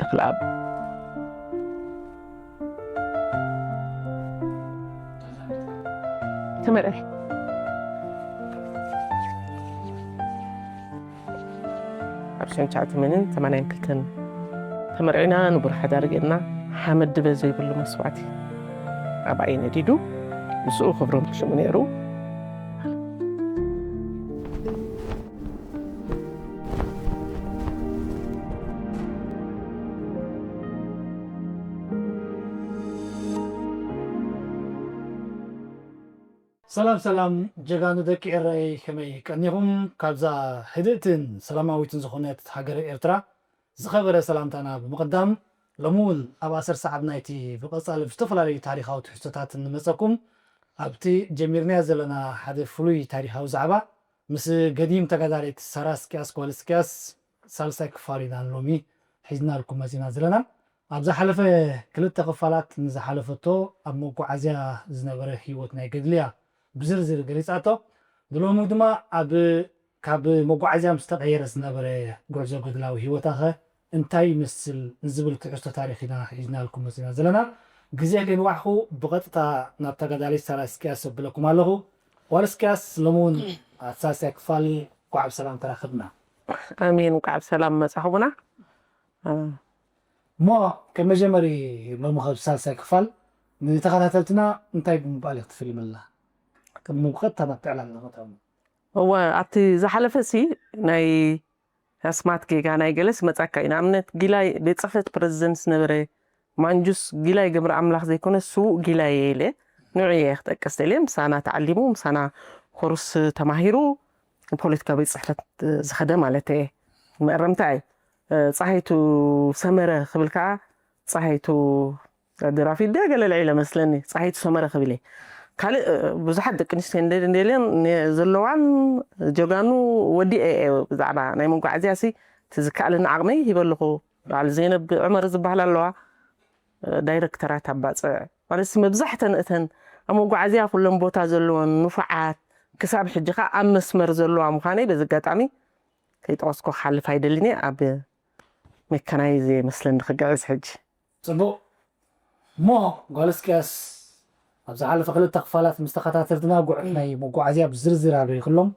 ክልኣብ ተመርዒ። ኣብ ሽሕን ትሽዓተ ሚእትን ሰማንያን ክልተን ተመርዒና፣ ንቡር ሓዳር ገይርና፣ ሓመድ ድበ ዘይብሉ መስዋእቲ ኣብኣይ ነዲዱ። ምስኡ ክብሮም ሽሙ ነይሩ። ሰላም ሰላም ጀጋኑ ደቂ ኤረይ፣ ከመይ ቀኒኹም? ካብዛ ህድእትን ሰላማዊትን ዝኾነት ሃገረ ኤርትራ ዝኸበረ ሰላምታና ብምቕዳም፣ ሎሚ እውን ኣብ ኣሰር ሰዓብ ናይቲ ብቐጻሊ ብዝተፈላለዩ ታሪኻዊ ትሕዝቶታት እንመጸኩም ኣብቲ ጀሚርናዮ ዘለና ሓደ ፍሉይ ታሪኻዊ ዛዕባ ምስ ገዲም ተጋዳሊት ሳራ እስቅያስ ጓል እስቅያስ ሳልሳይ ክፋል ኢና ሎሚ ሒዝናልኩም መጺና ዘለና። ኣብ ዝሓለፈ ክልተ ክፋላት ንዝሓለፈቶ ኣብ መጓዓዝያ ዝነበረ ህይወት ናይ ገድሊ እያ ብዝርዝር ገሊጻቶ። ንሎሚ ድማ ኣብ ካብ መጓዓዝያ ምስ ተቐየረ ዝነበረ ጉዕዞ ገድላዊ ህይወታኸ እንታይ ይመስል ንዝብል ትሕዝቶ ታሪኽ ኢና ሒዝናልኩም መጺና ዘለና። ግዜ ከይንዋሕኹ ብቐጥታ ናብ ተጋዳሊት ሳራ እስቅያስ ኣብለኩም ኣለኹ። ጓል እስቅያስ፣ ሎሚ እውን ኣብ ሳልሳይ ክፋል እንኳዕ ብሰላም ተራኸብና። ኣሜን፣ እንኳዕ ብሰላም መጻኹምና። እሞ ከም መጀመሪ ሎሚ ካብ ሳልሳይ ክፋል ንተኸታተልትና እንታይ ብምባል ኢኺ ትፍልምልና? ከም ብቐጥታ ናብቲ ዕላል ንኸተሙ። እወ፣ ኣብቲ ዝሓለፈ ሲ ናይ ኣስማት ጌጋ ናይ ገለስ መጻካ እዩ። ንኣብነት ጊላይ ቤት ጽሕፈት ፕረዚደንት ዝነበረ ማንጁስ ጊላይ ገብረ ኣምላኽ ዘይኮነ ስዉእ ጊላይ እየ ኢለ ንዑ እየ ክጠቅስ ደልየ። ምሳና ተዓሊሙ፣ ምሳና ኮርስ ተማሂሩ ፖለቲካ ቤት ጽሕፈት ዝኸደ ማለት እየ። መእረምታ እዩ። እ፣ ጸሃይቱ ሰመረ ክብል ከኣ ጸሃይቱ ደራፊት ድያ ገለ ልዒለ መስለኒ፣ ጸሃይቱ ሰመረ ክብል እየ። ካልእ፣ እ፣ ብዙሓት ደቂ ኣንስትዮ እንደ-፣ እንደልየን ነ-፣ ዘለዋን ጀጋኑ ወዲኤ እየ። ብዛዕባ ናይ መጓዓዝያ ሲ እቲ ዝከኣለኒ ዓቕመይ ሂበ ኣለኹ። በዓል ዘይነብ ዑመር ዝበሃላ ኣለዋ፣ እ፣ ዳይረክተራት ኣብ ባጽዕ። ማለት መብዛሕተን እተን ኣብ መጓዓዝያ ኩለን ቦታ ዘለወን ንፉዓት፣ ክሳብ ሕጂ ኸኣ ኣብ መስመር ዘለዋ ምዃነይ በዚ ኣጋጣሚ ከይጠቐስኩ ክሓልፍ ኣይደልን እየ። ኣብ ሜካናይዝ እየ መስለኒ ክግዕዝ ሕጂ። ጽቡቕ። እሞ ጓል እስቅያስ፣ ኣብ ዝሓለፈ ክልተ ክፋላት ምስ ተኸታተልትና ጉዕዞ ናይ መጓዓዝያ ብዝርዝር ኣብሪኽሎም።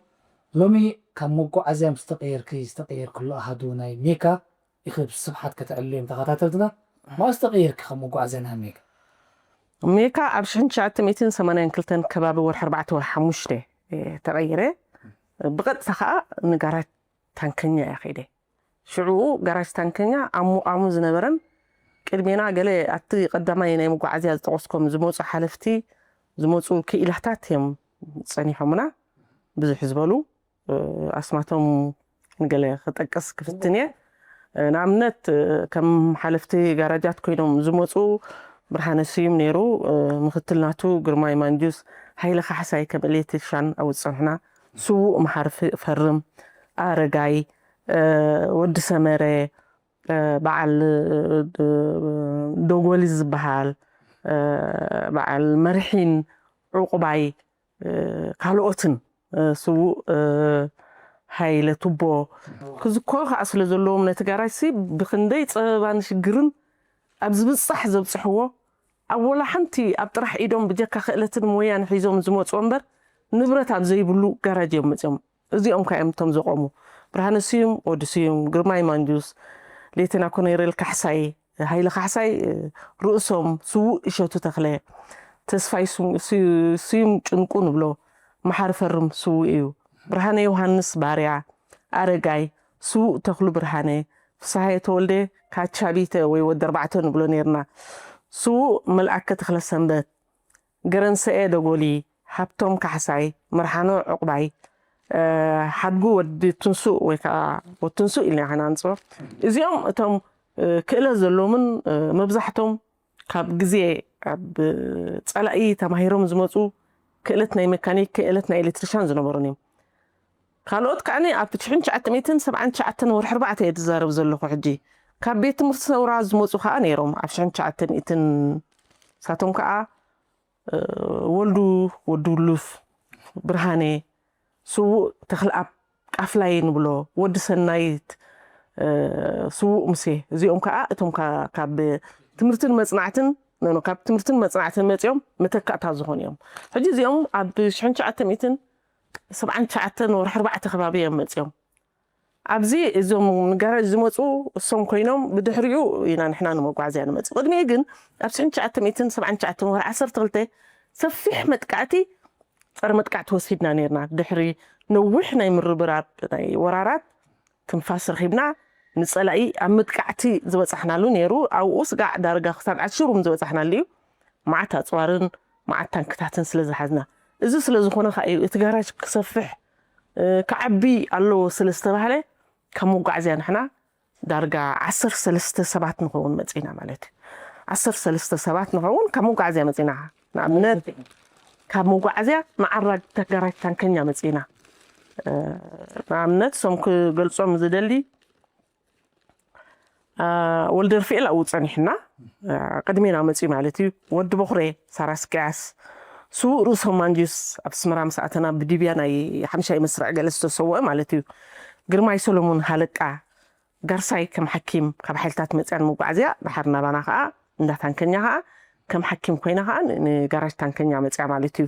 ሎሚ ካብ መጓዓዝያ ምስ ተቐየርኪ፣ ዝተቐየርክሉ ኣሃዱ ናይ ሜካ ኢኺ ብስፍሓት ከተዕልልዮም ተኸታተልትና። መዓስ ተቐየርኪ ካብ መጓዓዝያ ናብ ሜካ? ሜካ ኣብ ሽሕን ትሽዓተ ሚእትን ሰማንያን ክልተን ከባቢ ወርሒ ኣርባዕተ ወርሒ ሓሙሽተ እየ ተቐይረ። ብቐጥታ ኸኣ ንጋራጅ ታንከኛ እየ ከይደ። ሽዑ ጋራጅ ታንከኛ ኣብ ምቋሙ ዝነበረን ቅድሜና ገለ ኣብቲ ቀዳማይ ናይ መጓዓዝያ ዝጠቐስኮም ዝመጹ ሓለፍቲ ዝመጹ ክኢላታት እዮም ጸኒሖምና። ብዙሕ ዝበሉ፣ እ፣ ኣስማቶም ንገለ ክጠቅስ ክፍትን እየ። እ፣ ንኣብነት፣ እ፣ ከም ሓለፍቲ ጋራጃት ኮይኖም ዝመጹ ብርሃነ ስዩም ነይሩ፣ እ፣ ምክትል ናቱ ግርማይ ማንጁስ፣ ሃይለ ካሕሳይ ከም ኤሌክትሪሻን ኣብኡ ዝጸንሑና፣ ስዉእ መሓሪ ፍ-፣ ፈርም፣ ኣረጋይ፣ እ፣ ወዲ ሰመረ፣ እ፣ በዓል፣ እ፣ ዶጎሊ ዝበሃል፣ እ፣ በዓል መርሒን ዑቕባይ፣ እ፣ ካልኦትን፣ እ፣ ስዉእ፣ እ፣ ሃይለ ቱቦ ክዝከሩ ከኣ ስለ ዘለዎም ነቲ ጋራጅሲ ብኽንደይ ጸበባን ሽግርን ኣብ ዝብጻሕ ዘብጽሕዎ ኣብ ወላ ሓንቲ ኣብ ጥራሕ ኢዶም ብጀካ ክእለትን ሞያን ሒዞም ዝመጹ እምበር ንብረት ኣብ ዘይብሉ ጋራጅ እዮም መጺኦም። እዚኦም ከ እዮም እቶም ዘቆሙ። ብርሃነ ስዩም፣ ወዲ ስዩም፣ ግርማይ ማንጁስ፣ ሌተና ኮነሬል ካሕሳይ፣ ሃይለ ካሕሳይ፣ ርእሶም፣ ስዉእ እሸቱ ተኽለ፣ ተስፋይ ስም-፣ ስዩ-፣ ስዩም ጭንቁ ንብሎ፣ መሓሪ ፈርም ስዉእ እዩ። ብርሃነ ዮሃንስ ባርያ፣ ኣረጋይ፣ ስዉእ ተኽሉ ብርሃነ፣ ፍስሃየ ተወልደ፣ ካቻቢተ ወይ ወዲ ኣርባዕተ ንብሎ ነይርና። ስዉእ መልኣከ ተኽለ ሰንበት፣ ገረንሰኤ ደጎሊ፣ ሃብቶም ካሕሳይ፣ መርሓኖ ዕቑባይ፣ እ፣ ሓድጉ ወዲ ትንሱእ ወይ ከዓ ወዲ ትንሱእ ኢልና ኢና ንፅውዖ። እዚኦም እቶም፣ እ፣ ክእለት ዘለዎምን፣ እ፣ መብዛሕቶም ካብ ግዜ ኣብ ጸላኢ ተማሂሮም ዝመጹ ክእለት ናይ መካኒክ፣ ክእለት ናይ ኤሌክትሪሻን ዝነበሩን እዮም። ካልኦት ከዓኒ ኣብ ሽሕን ትሽዓተ ሚእትን ሰብዓን ትሽዓተን ወርሒ ኣርባዕተ እየ ዝዛረብ ዘለኹ ሕጂ። ካብ ቤት ትምህርቲ ሰውራ ዝመጹ ከኣ ነይሮም ኣብ ሽሕን ትሽዓተ ሚእትን፣ ንሳቶም ከኣ፣ እ፣ ወልዱ፣ ወዲ ውሉፍ፣ ብርሃነ፣ ስዉእ ተኽለኣብ ቃፍላይ ንብሎ፣ ወዲ ሰናይት፣ ስዉእ ሙሴ፣ እዚኦም ከዓ እቶም ካብ ትምህርትን መፅናዕትን፣ ካብ ትምህርትን መፅናዕትን መፂኦም መተካእታ ዝኾኑ እዮም። ሕጂ እዚኦም ኣብ ሽሕን ትሽዓተ ሚእትን ሰብዓን ትሽዓተን ወርሒ ኣርባዕተ ከባቢ እዮም መፂኦም። ኣብዚ እዞም ንጋራጅ ዝመፁ እሶም ኮይኖም፣ ብድሕሪኡ ኢና ንሕና ንመጓዓዝያ ንመፅእ። ቅድሚኡ ግን ኣብ ሽሕን ትሽዓተ ሚእትን ሰብዓን ትሽዓተን ወርሒ ዓሰርተ ክልተ ሰፊሕ መጥቃዕቲ፣ ፀረ መጥቃዕቲ ወሲድና ነርና። ድሕሪ ነዊሕ ናይ ምርብራብ ናይ ወራራት ትንፋስ ረኺብና ንፀላኢ ኣብ መጥቃዕቲ ዝበፃሕናሉ ነይሩ። ኣብኡ ስጋዕ ዳርጋ ክሳብ ዓሽሩም ዝበፃሕናሉ እዩ። መዓት ኣፅዋርን መዓት ታንክታትን ስለ ዝሓዝና፣ እዚ ስለ ዝኾነ ከዓ እዩ እቲ ጋራጅ ክሰፍሕ ክዓቢ ኣለዎ ስለ ዝተባህለ ካብ መጓዓዝያ ንሕና ዳርጋ ዓሰርተ ሰለስተ ሰባት ንኸውን መፂና ማለት እዩ። ዓሰርተ ሰለስተ ሰባት ንኸውን ካብ መጓዓዝያ መፂና። ንኣብነት ካብ መጓዓዝያ ንዓራግ ተጋራጅ ታንከኛ መፂና። ንኣብነት ሶም ክገልፆም ዝደሊ ወልደ ርፍኤል ኣብኡ ፀኒሕና። ቅድሜና መፅኡ ማለት እዩ። ወዲ በኹሬ ሳራስቅያስ፣ ስዉእ ርእሶም ማንጁስ ኣብ ኣስመራ ምስ ኣተና ብዲብያ ናይ ሓምሻይ መስርዕ ገለ ዝተሰወአ ማለት እዩ። ግርማይ ሰሎሞን ሃለቃ ጋርሳይ ከም ሓኪም ካብ ሓይልታት መፅኣን መጓዓዝያ፣ ድሓር ናባና ከዓ እንዳ ታንከኛ ከዓ ከም ሓኪም ኮይና ከዓ ንጋራጅ ታንከኛ መፅያ ማለት እዩ።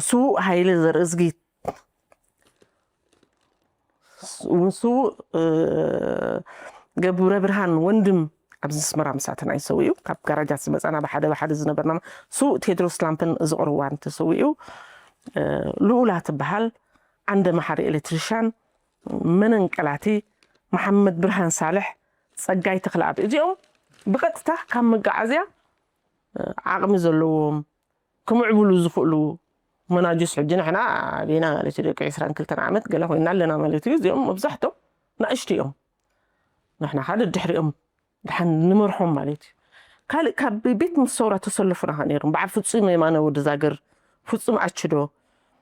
ስዉእ ሃይለ ዘርእዝጊ፣ ስዉእ ገብረ ብርሃን ወንድም ኣብዚ ኣስመራ ምሳተና ይሰውኡ። ካብ ጋራጃት ዝመፃና ብሓደ ብሓደ ዝነበርና፣ ስዉእ ቴድሮስ ላምፕን ዝቕርዋን ተሰዊኡ። ልኡላ ትበሃል፣ ዓንደ መሓሪ ኤሌክትሪሻን፣ መነንቀላቲ፣ መሓመድ ብርሃን ሳልሕ፣ ፀጋይ ተኽለኣብ፣ እዚኦም ብቐጥታ ካብ መጋዓዝያ ዓቕሚ ዘለዎም፣ ክምዕብሉ ዝኽእሉ መናጁስ። ሕጂ ንሕና ኣበና ማለት እዩ፣ ደቂ ዕስራን ክልተን ዓመት ገለ ኮይና ኣለና ማለት እዩ። እዚኦም መብዛሕቶም ናእሽቱ እዮም። ንሕና ሓደ ድሕሪኦም ድሓን ንመርሖም ማለት እዩ። ካልእ ካብ ቤት ምስ ሰውራ ተሰለፉና ከ ነይሮም፣ በዓል ፍጹም የማነ ወዲ ዛገር፣ ፍጹም ኣችዶ፣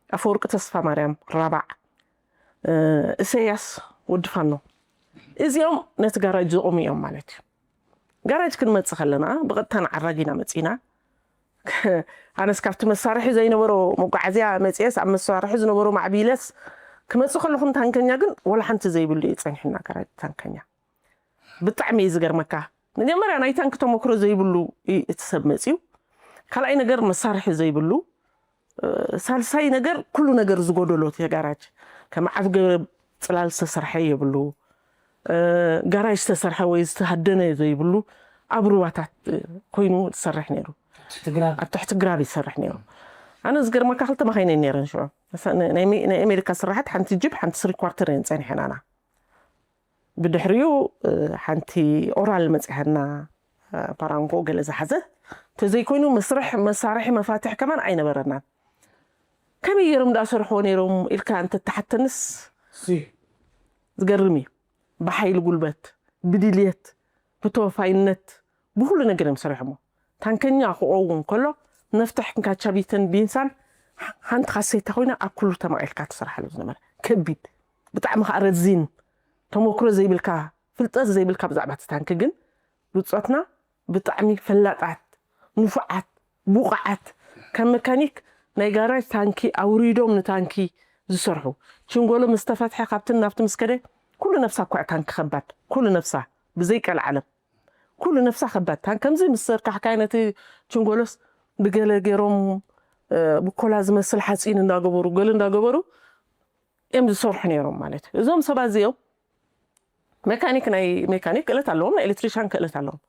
ኣፈወርቂ ተስፋ ማርያም ራባዕ፣ እሰያስ ወዲ ፋኖ፣ እዚኦም ነቲ ጋራጅ ዘቑሙ እዮም ማለት እዩ። ጋራጅ ክንመጽእ ከለና ብቐጥታ ንዓራጊና መጺና። ኣነስ ካብቲ መሳርሒ ዘይነበሮ መጓዓዝያ መጽኤስ፣ ኣብ መሳርሒ ዝነበሮ ማዕቢለስ ክመጽእ ከለኹ፣ ታንከኛ ግን ወላ ሓንቲ ዘይብሉ እዩ ጸኒሕና። ጋራጅ ታንከኛ ብጣዕሚ እዩ ዝገርመካ። መጀመርያ ናይ ታንክ ተመክሮ ዘይብሉ እዩ እቲ ሰብ መጽዩ። ካልኣይ ነገር መሳርሒ ዘይብሉ፣ ሳልሳይ ነገር ኩሉ ነገር ዝጎደሎ እቲ ጋራጅ፣ ከም ዓቢ ገ-፣ ጽላል ዝተሰርሐ የብሉ፣ ጋራጅ ዝተሰርሐ ወይ ዝተሃደነ ዘይብሉ፣ ኣብ ሩባታት ኮይኑ ዝሰርሕ ነይሩ። ትግራብ ኣብ ትሕቲ ግራብ ይሰርሕ ነይሩ። ኣነ ዝገርመካ ክልተ መኻይን እየን ነይረን ሽዑ። ናይ ኣሜ-፣ ናይ ኣሜሪካ ስራሓት ሓንቲ ጅፕ ሓንቲ ስሪ ኳርተር እየን ጸኒሐናና። ብድሕሪኡ ሓንቲ ኦራል መጺሃና፣ ፓራንኮ ገለ ዝሓዘት። ተዘይኮይኑ መስርሕ መሳርሒ መፋትሕ ከማን ኣይነበረናን። ከመይ ገይሮም ደኣ ሰርሕዎ ነይሮም ኢልካ እንተተሓተንስ ዝገርም እዩ። ብሓይሊ ጉልበት፣ ብድልየት፣ ብተወፋይነት፣ ብኩሉ ነገር እዮም ሰሪሖሞ። ታንከኛ ክኸውን ከሎ መፍትሕ ክንካቻቢተን ቢንሳን ሓንቲ ካሴታ ኮይና ኣብ ኩሉ ተማቒልካ ትሰርሓሉ ዝነበረ ከቢድ፣ ብጣዕሚ ከዓ ረዚን ተመክሮ ዘይብልካ፣ ፍልጠት ዘይብልካ ብዛዕባ እቲ ታንኪ። ግን ብጾትና ብጣዕሚ ፈላጣት፣ ንፉዓት፣ ብቑዓት፣ ከም መካኒክ ናይ ጋራጅ ታንኪ ኣውሪዶም ንታንኪ ዝሰርሑ። ችንጎሎ ምስ ተፈትሐ ካብትን ናብቲ ምስ ከደ ኩሉ ነፍሳ እኳ ታንኪ ከባድ፣ ኩሉ ነፍሳ ብዘይ ቀልዓለም ኩሉ ነፍሳ ከባድ ታንኪ። ከምዚ ምስ ዘርካሕካዮ ነቲ ችንጎሎስ ብገለ ገይሮም ብኮላ ዝመስል ሓፂን እንዳገበሩ ገለ እንዳገበሩ እዮም ዝሰርሑ ነይሮም ማለት እዩ። እዞም ሰባት እዚኦም መካኒክ፣ ናይ ሜካኒክ ክእለት ኣለዎም፣ ናይ ኤሌክትሪሻን ክእለት ኣለዎም።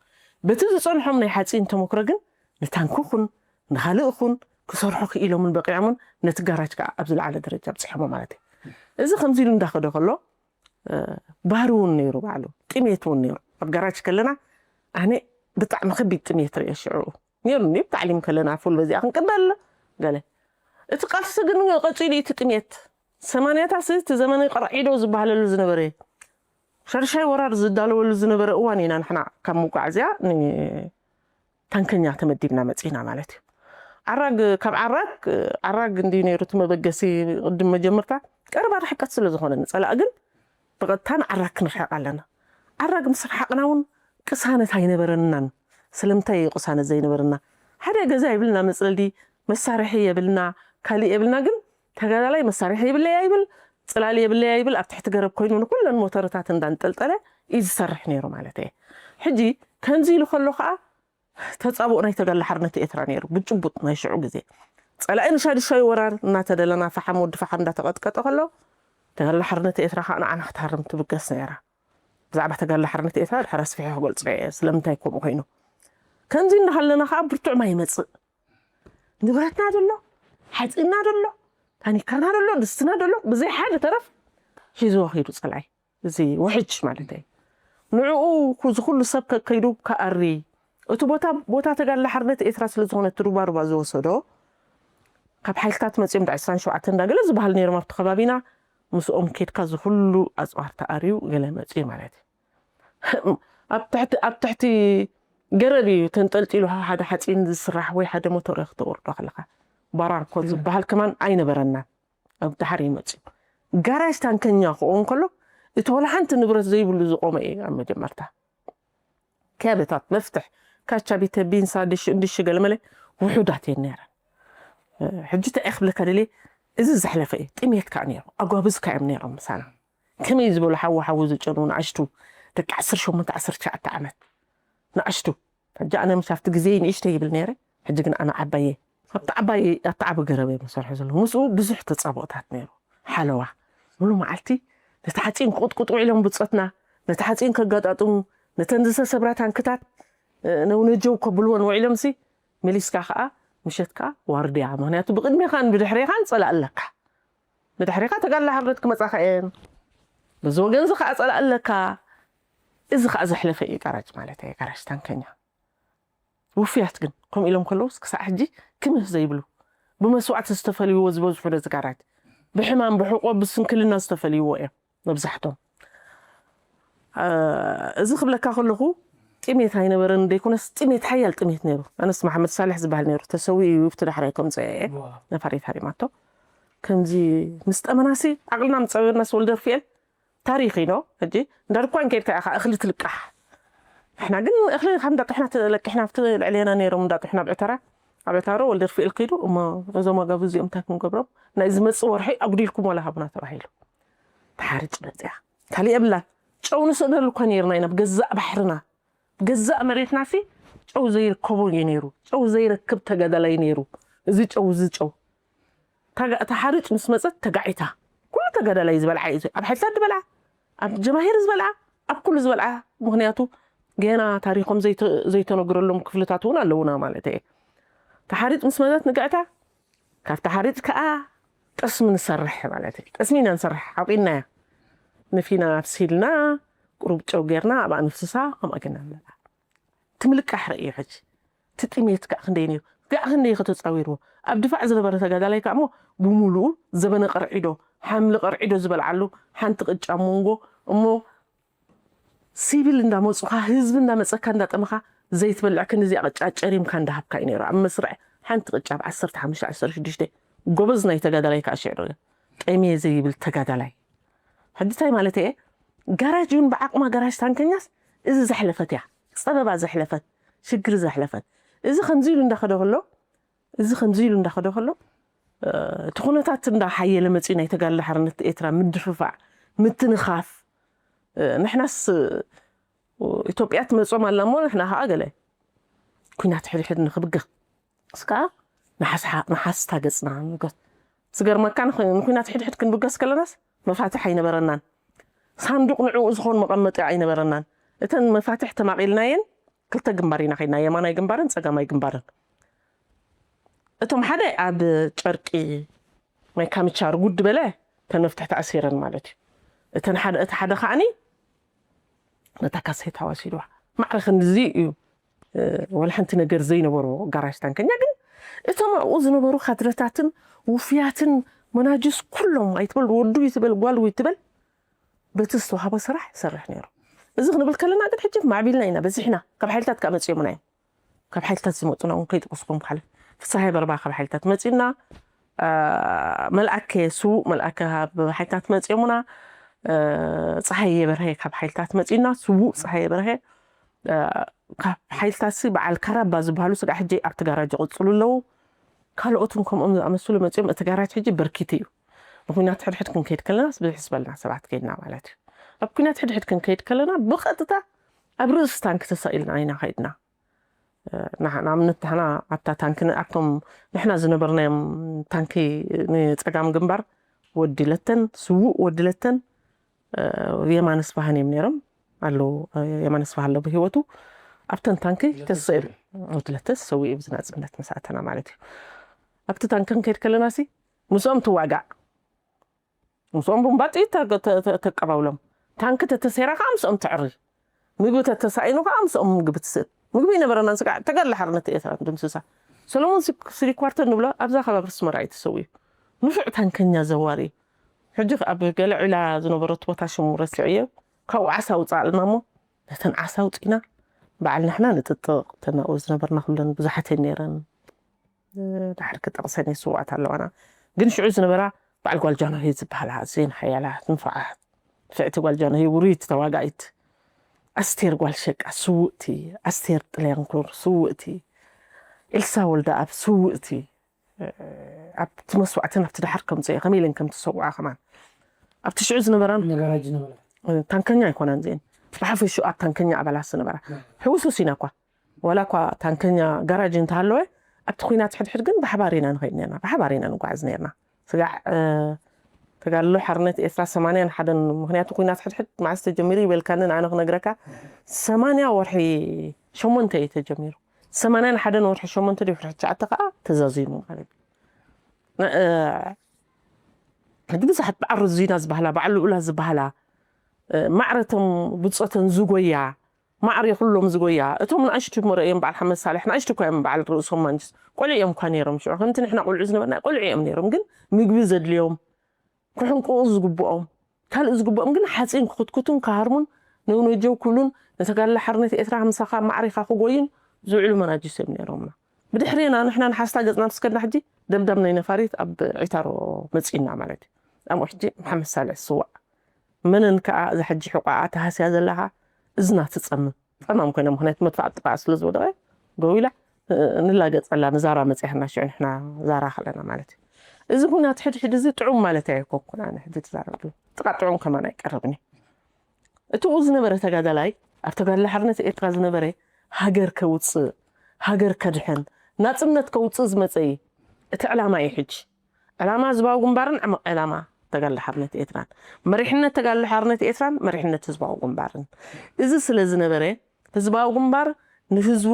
በቲ ዝጸንሖም ናይ ሓጺን ተመክሮ ግን ንታንኪ ኹን ንኻልእ ኹን ክሰርሑ ክኢሎምን በቂዖምን ነቲ ጋራጅ ከዓ ኣብ ዝለዓለ ደረጃ ኣብጺሖሞ ማለት እዩ። እዚ ከምዚ ኢሉ እንዳኸደ ከሎ ባህሪ እውን ነይሩ፣ ባዕሉ ጥሜት እውን ነይሩ። ኣብ ጋራጅ ከለና ኣነ ብጣዕሚ ከቢድ ጥሜት ርእየ ሽዑ። ነይሩኒ። ብታዕሊም ከለና ፉል በዚኣ ክንቅበል ገለ። እቲ ቃልሲ ግን ቀጺሉ እዩ፣ እቲ ጥሜት። ሰማንያታት እቲ ዘመነ ቀርዒዶ ዝበሃለሉ ዝነበረ፣ ሻድሻይ ወራር ዝዳለወሉ ዝነበረ እዋን ኢና ንሕና ካብ መጓዓዝያ ንታንከኛ ተመዲብና መጺና ማለት እዩ። ዓራግ፣ ካብ ዓራግ፣ ዓራግ እንድዩ ነይሩ እቲ መበገሲ ቅድም መጀመርታ። ቀረባ ርሕቀት ስለ ዝኾነ ንጸላእ ግን ብቐጥታ ንዓራግ ክንርሕቕ ኣለና። ዓራግ ምስ ረሓቕና እውን ቅሳነት ኣይነበረናን። ስለምንታይ እዩ ቅሳነት ዘይነበረና? ሓደ ገዛ የብልና፣ መፅለሊ መሳርሒ የብልና፣ ካሊእ የብልና። ግን ተጋዳላይ መሳርሒ የብለይ ኣይብል፣ ጽላል የብለይ ኣይብል ኣብ ትሕቲ ገረብ ኮይኑ ንኩለን ሞተርታት እንዳንጠልጠለ እዩ ዝሰርሕ ነይሩ ማለት እየ። ሕጂ ከምዚ ኢሉ ከሎ ከዓ ተጻብኦ ናይ ተጋድሎ ሓርነት ኤርትራ ነይሩ፣ ብጭቡጥ ናይ ሽዑ ግዜ ጸላኢ ንሻዱሻይ ወራር እናተደለና ፈሓም ወዲ ፈሓም እንዳተቐጥቀጠ ከሎ ተጋድሎ ሓርነት ኤርትራ ከዓ ንዓና ክትሃርም ትብገስ ነይራ። ብዛዕባ ተጋድሎ ሓርነት ኤርትራ ድሕር ኣስፊሐ ክገልጾ እየ ስለምንታይ ከምኡ ኮይኑ። ከምዚ እንዳሃለና ከዓ ብርቱዕ ማይ ይመጽእ። ንብረትና ደሎ፣ ሓፂንና ደሎ፣ ታኒካና ደሎ፣ ድስትና ደሎ ብዘይ ሓደ ተረፍ ሒዝዎ ከይዱ ፀላኢ። እዚ ውሕጅ ማለት እዩ። ንዕኡ ኩ- እዚ ኩሉ ሰብ ከ- ከይዱ ከኣሪ እቲ ቦታ ቦታ ተጋድሎ ሓርነት ኤርትራ ስለ ዝኾነ እቲ ሩባሩባ ዝወሰዶ ካብ ሓይልታት መፂኦም ዳ ዕስራን ሸውዓተን እንዳገለ ዝበሃል ነይሮም ኣብቲ ከባቢና ምስኦም ኬድካ እዚ ኩሉ ኣፅዋር ተኣርዩ ገለ መፅኡ ማለት እዩ። ኣብ ትሕቲ ኣብ ትሕቲ ገረብ እዩ ተንጠልጢሉ ሓደ ሓፂን ዝስራሕ ወይ ሓደ ሞተር ክትወርዶ ከለካ ባራርኮ ዝበሃል ከማን ኣይነበረናን። ኣብ ድሓር ይመፅኡ ጋራጅ ታንከኛ ክኸውን ከሎ እቲ ወላ ሓንቲ ንብረት ዘይብሉ ዝቆመ እዩ ኣብ መጀመርታ። ክያበታት መፍትሕ ካቻቢተ ቢንሳ ድሽ እንድሽ ገለመለ ውሑዳት እየን ነይረን። ሕጂ እንታይ ክብለካ ደልየ እዚ ዘሕለፈ እዩ። ጥሜት ከዓ ነይሩ ኣጓብዝ ከዓ እዮም ነይሮም ምሳና። ከመይ ዝበሉ ሓዊ ሓዊ ዝጨኑ ንኣሽቱ ደቂ ዓሰርተ ሸሞንተ ዓሰርተ ትሽዓተ ዓመት ንኣሽቱ። ሕጂ ኣነ ምሽ ኣብቲ ግዜ ንእሽተይ ይብል ነይረ። ሕጂ ግን ኣነ ዓባየ ኣብቲ ዓባይ ኣብቲ ዓቢ ገረብ እዮም ዝሰርሑ ዘለዉ። ምስኡ ብዙሕ ተጻብኦታት ነይሩ። ሓለዋ ሙሉ መዓልቲ ነቲ ሓፂን ክቕጥቅጡ ውዒሎም ብጾትና ነቲ ሓፂን ከጋጣጥሙ ነተን ዝተሰብራ ታንክታት ነውነጀው ከብልወን ውዒሎም ሲ መሊስካ ከዓ ምሸት ከዓ ዋርድያ ምክንያቱ ብቅድሜኻን ብድሕሬኻን ፀላእ ኣለካ። ብድሕሬኻ ተጋላ ሓርነት ክመፃኻ እየን። በዚ ወገን እዚ ከዓ ፀላእ ኣለካ። እዚ ከዓ ዘሕለፈ እዩ ጋራጅ ማለት እየ ጋራጅ ታንከኛ። ውፍያት ግን ከምኡ ኢሎም ከለውስ ክሳዕ ሕጂ ክምህ ዘይብሉ ብመስዋዕቲ ዝተፈልይዎ ዝበዝሑ ነዚ ጋራጅ ብሕማም ብሕቆ ብስንክልና ዝተፈልይዎ እዮም መብዛሕቶም። እዚ ክብለካ ከለኹ ጥሜት ኣይነበረን ዘይኮነስ ጥሜት ሓያል ጥሜት ነይሩ። ኣነስ መሓመድ ሳልሕ ዝበሃል ነይሩ ተሰዊኡ እዩ ብቲ ዳሕራይ ከምፀ እየ ነፋሪት ሃሪማቶ ከምዚ ምስ ጠመናሲ ዓቕልና ምፀበናስ ወልደርፍኤል ታሪኽ ኢኖ ሕጂ እንዳድኳን ኬድካ ኢኻ እኽሊ ትልቃሕ። ንሕና ግን እኽሊ ካብ እንዳጥሕና ተለቂሕና ኣብቲ ልዕሌና ነይሮም እንዳጥሕና ኣብ ዕተራ ኣብ ዕታሮ ወልደርፍኤል ከይዱ እሞ እዞም ኣጋብ እዚኦም እንታይ ክንገብሮም ናይ ዝመፅእ ወርሒ ኣጉዲልኩም ዋላ ሃቡና ተባሂሉ። ተሓርጭ መፅያ ካሊእ የብላን። ጨው ንስእነሉ እኳ ነይርና ኢና ብገዛእ ባሕርና ብገዛእ መሬትና ሲ ጨው ዘይርከቦ እዩ ነይሩ። ጨው ዘይረክብ ተጋዳላይ ነይሩ። እዚ ጨው እዚ ጨው ተሓርጭ ምስ መፀት ተጋዒታ ኩሉ ተጋዳላይ ዝበልዓ እዩ ኣብ ሓይልታት ዝበልዓ ኣብ ጀማሂር ዝበልዓ ኣብ ኩሉ ዝበልዓ። ምክንያቱ ገና ታሪኮም ዘይተነግረሎም ክፍልታት እውን ኣለውና ማለት እየ። ተሓሪጭ ምስ መፀት ንግዕታ ካብ ተሓሪጭ ከዓ ጠስሚ ንሰርሕ ማለት እዩ። ጠስሚ ኢና ንሰርሕ ሓቂና እያ። ነፊና ኣብሲልና ቁሩብ ጨው ጌርና ኣብኣ ንፍስሳ ከምኣ ጌርና ንበልዓ። ትምልቃሕ ርእዩ ሕጂ እቲ ጥሜት ከዓ ክንደይ ነይሩ ጋዕ ክንደይ ከተፃዊርዎ ኣብ ድፋዕ ዝነበረ ተጋዳላይ ከዓ እሞ ብሙሉኡ ዘበነ ቀርዒዶ ሓምሊ ቀርዒዶ ዝበልዓሉ ሓንቲ ቅጫ መንጎ እሞ ሲቪል እንዳመፁኻ ህዝቢ እንዳመፀካ እንዳጠመኻ ዘይትበልዕ ክንዚኣ ቅጫ ጨሪምካ እንዳሃብካ እዩ ነይሩ ኣብ መስርዕ ሓንቲ ቅጫ ኣብ ዓሰርተ ሓሙሽተ ዓሰርተ ሽዱሽተ ጎበዝ ናይ ተጋዳላይ ከዓ ሽዕሮ እዩ ጠሜ ዘይብል ተጋዳላይ ሕጂ እንታይ ማለት እየ ጋራጅ እውን ብዓቕማ ጋራጅ ታንከኛስ እዚ ዘሕለፈት እያ ፀበባ ዘሕለፈት ሽግር ዘሕለፈት እዚ ከምዚ ኢሉ እንዳኸደ ከሎ እዚ ከምዚ ኢሉ እንዳኸደ ከሎ እቲ ኩነታት እንዳሓየለ መፅኡ ናይ ተጋድሎ ሓርነት ኤርትራ ምድፍፋዕ ምትንኻፍ ንሕናስ ኢትዮጵያ ትመፅኦም ኣላ እሞ ንሕና ከዓ ገለ ኩናት ሕድሕድ ንክብገስ እስከዓ ንሓስታ ገፅና ንገት ዝገርመካ ንኩናት ሕድሕድ ክንብገስ ከለናስ መፋትሕ ኣይነበረናን ሳንዱቅ ንዕኡ ዝኾን መቐመጢ ኣይነበረናን እተን መፋትሕ ተማቒልናየን ክልተ ግንባር ኢና ከይድና የማናይ ግንባርን ፀጋማይ ግንባርን እቶም ሓደ ኣብ ጨርቂ ናይ ካምቻ ርጉድ በለ ተን መፍትሕ ተኣሲረን ማለት እዩ እተን ሓደ እቲ ሓደ ከዓኒ ነታ ካሴት ኣዋሲድዋ ማዕረ ክንድዚ እዩ ወላ ሓንቲ ነገር ዘይነበሮ ጋራጅ ታንከኛ ግን እቶም ኣብኡ ዝነበሩ ካድረታትን ውፍያትን መናጅስ ኩሎም ኣይትበል ወዱ ይትበል ጓል ይትበል በቲ ዝተዋሃቦ ስራሕ ይሰርሕ ነይሩ። እዚ ክንብል ከለና ግን ሕጂ ማዕቢልና ኢና በዚሕና ካብ ሓይልታት ከዓ መፂኦምና እዮም። ካብ ሓይልታት ዝመፁና እውን ከይጠቀስኩም ክሓልፍ ፍሳሀ በርባ ካብ ሓይልታት መፂና መልኣከ ስዉእ መልኣከ ካብ ሓይልታት መፂኦምና ፀሃየ በርሀ ካብ ሓይልታት መፂና ስዉእ ፀሃየ በርሀ ካብ ሓይልታት ሲ በዓል ካራባ ዝበሃሉ ስጋዕ ሕጂ ኣብቲ ጋራጅ ይቕፅሉ ኣለዉ። ካልኦትን ከምኦም ዝኣመስሉ መፂኦም እቲ ጋራጅ ሕጂ በርኪቱ እዩ። ንኩናት ሕድሕድ ክንከይድ ከለናስ ብዝሕ ዝበልና ሰባት ከይድና ማለት እዩ። ኣብ ኩናት ሕድሕድ ክንከይድ ከለና ብቐጥታ ኣብ ርእሲ ታንኪ ተሳኢልና ኢና ከይድና። ንኣብነት ንሕና ኣብታ ታንኪ ኣብቶም ንሕና ዝነበርናዮም ታንኪ ንፀጋም ግንባር ወዲ ለተን ስዉእ ወዲ ለተን የማነ ስብሃን እዮም ነይሮም ኣለዉ። የማነ ስብሃ ኣሎ ብህይወቱ ኣብተን ታንኪ ተሰኢሉ ወዲ ለተን ሰዊኡ ብዝናፅነት መሳእተና ማለት እዩ። ኣብቲ ታንኪ ክንከይድ ከለና ሲ ምስኦም ትዋጋእ ምስኦም ቡምባ ጥይት ተቀባብሎም። ታንኪ ተተሰይራ ከዓ ምስኦም ተዕሪ። ምግቢ ተተሳኢኑ ከዓ ምስኦም ምግቢ ትስእን። ምግቢ ይነበረና ስጋዕ ተጋድሎ ሓርነት ኤርትራ ድምስሳ። ሰሎሞን ስሪኳርተር ንብሎ ኣብዛ ከባቢ ስመራ እዩ ተሰዊኡ። ንፉዕ ታንከኛ ዘዋሪ እዩ። ሕጂ ኣብ ገለ ዒላ ዝነበረት ቦታ ሽሙ ረሲዐዮ። ካብኡ ዓሳ ውፃእ ኣለና እሞ ነተን ዓሳ ውፂና በዓል ንሕና ንጥጥቕ ተናኡ ዝነበርና ኩለን ብዙሓት ነይረን። ድሓር ክጠቕሰን እየ ስውኣት ኣለዋና ግን ሽዑ ዝነበራ በዓል ጓል ጃንሆይ ዝበሃላ ኣዝየን ሓያላት ንፉዓት ንፍዕቲ ጓል ጃንሆይ ውርይቲ ተዋጋኢት ኣስቴር ጓል ሸቃ ስውእቲ ኣስቴር ጥልያንኩር ስውእቲ ኤልሳ ወልደኣብ ስውእቲ ኣብቲ መስዋዕትን ኣብቲ ድሓር ከምፅኦ ከመይ ኢለን ከም ትሰውዓ ከማን ኣብቲ ሽዑ ዝነበራን ነጋራጅ ነበረ ታንከኛ ኣይኮናን እዚአን ብሓፈሽኡ ኣብ ታንከኛ ኣባላት ዝነበራ ሕውሱስ ኢና እኳ ዋላ እኳ ታንከኛ ጋራጅ እንተሃለወ ኣብቲ ኩናት ሕድሕድ ግን ብሓባር ኢና ንኸይድ ነርና ብሓባር ኢና ንጓዓዝ ነርና ስጋዕ ተጋድሎ ሓርነት ኤርትራ ሰማንያን ሓደን ምክንያቱ ኩናት ሕድሕድ መዓስ ተጀሚሩ ይበልካንን ኣነ ክነግረካ ሰማንያ ወርሒ ሸሞንተ እዩ ተጀሚሩ ሰማንያን ሓደን ወርሒ ሸሞንተ ድሕሪ ትሽዓተ ከዓ ተዛዚሙ ማለት እዩ ሕጂ ብዙሓት በዓል ርዙይና ዝበሃላ በዓል ልኡላ ዝበሃላ ማዕረቶም ብፆተን ዝጎያ ማዕር የኽሎም ዝጎያ እቶም ንኣሽቱ እሞ ረእዮም በዓል ሓመድ ሳልሕ ንኣሽቱ እኳ እዮም በዓል ርእሶም ማንጅስ ቆልዑ እዮም እኳ ነይሮም ሽዑ ከምቲ ንሕና ቆልዑ ዝነበርና ቆልዑ እዮም ነይሮም ግን ምግቢ ዘድልዮም ክሕንቅቑ ዝግብኦም ካልእ ዝግብኦም ግን ሓፂን ክኽትኩቱን ክሃርሙን ነውነጀው ክብሉን ንተጋድሎ ሓርነት ኤርትራ ምሳኻ ማዕሪኻ ክጎዩን ዝውዕሉ መናጅስ እዮም ነይሮምና ብድሕሬና ንሕና ንሓስታ ገፅና ምስ ከድና ሕጂ ደብዳብ ናይ ነፋሪት ኣብ ዒታሮ መፂና ማለት እዩ ኣብኡ ሕጂ መሓመድ ሳልሕ ዝስዋዕ መነን ከዓ እዛ ሕጂ ሕቋኣ ተሃስያ ዘለኻ እዝና ትፀምም ፀማም ኮይና ምክንያቱ መድፋዕ ጥቃ ስለ ዝወደቀ ደው ኢላ ንላገፀላ ንዛራ መፅያና ሽዑ ንሕና ዛራ ከለና ማለት እዩ እዚ ኩናት ሕድሕድ እዚ ጥዑም ማለት ኣይኮንኩን ኣነ ሕጂ ትዛረብ ጥቃ ጥዑም ከማን ኣይቀርብን እዩ እቲኡ ዝነበረ ተጋዳላይ ኣብ ተጋድሎ ሓርነት ኤርትራ ዝነበረ ሃገር ከውፅእ ሃገር ከድሕን ናፅነት ከውፅእ ዝመፀ እዩ እቲ ዕላማ እዩ ሕጂ ዕላማ ህዝባዊ ግንባርን ዕምቕ ዕላማ ተጋድሎ ሓርነት ኤርትራን መሪሕነት ተጋድሎ ሓርነት ኤርትራን መሪሕነት ህዝባዊ ግንባርን እዚ ስለ ዝነበረ ህዝባዊ ግንባር ንህዝቡ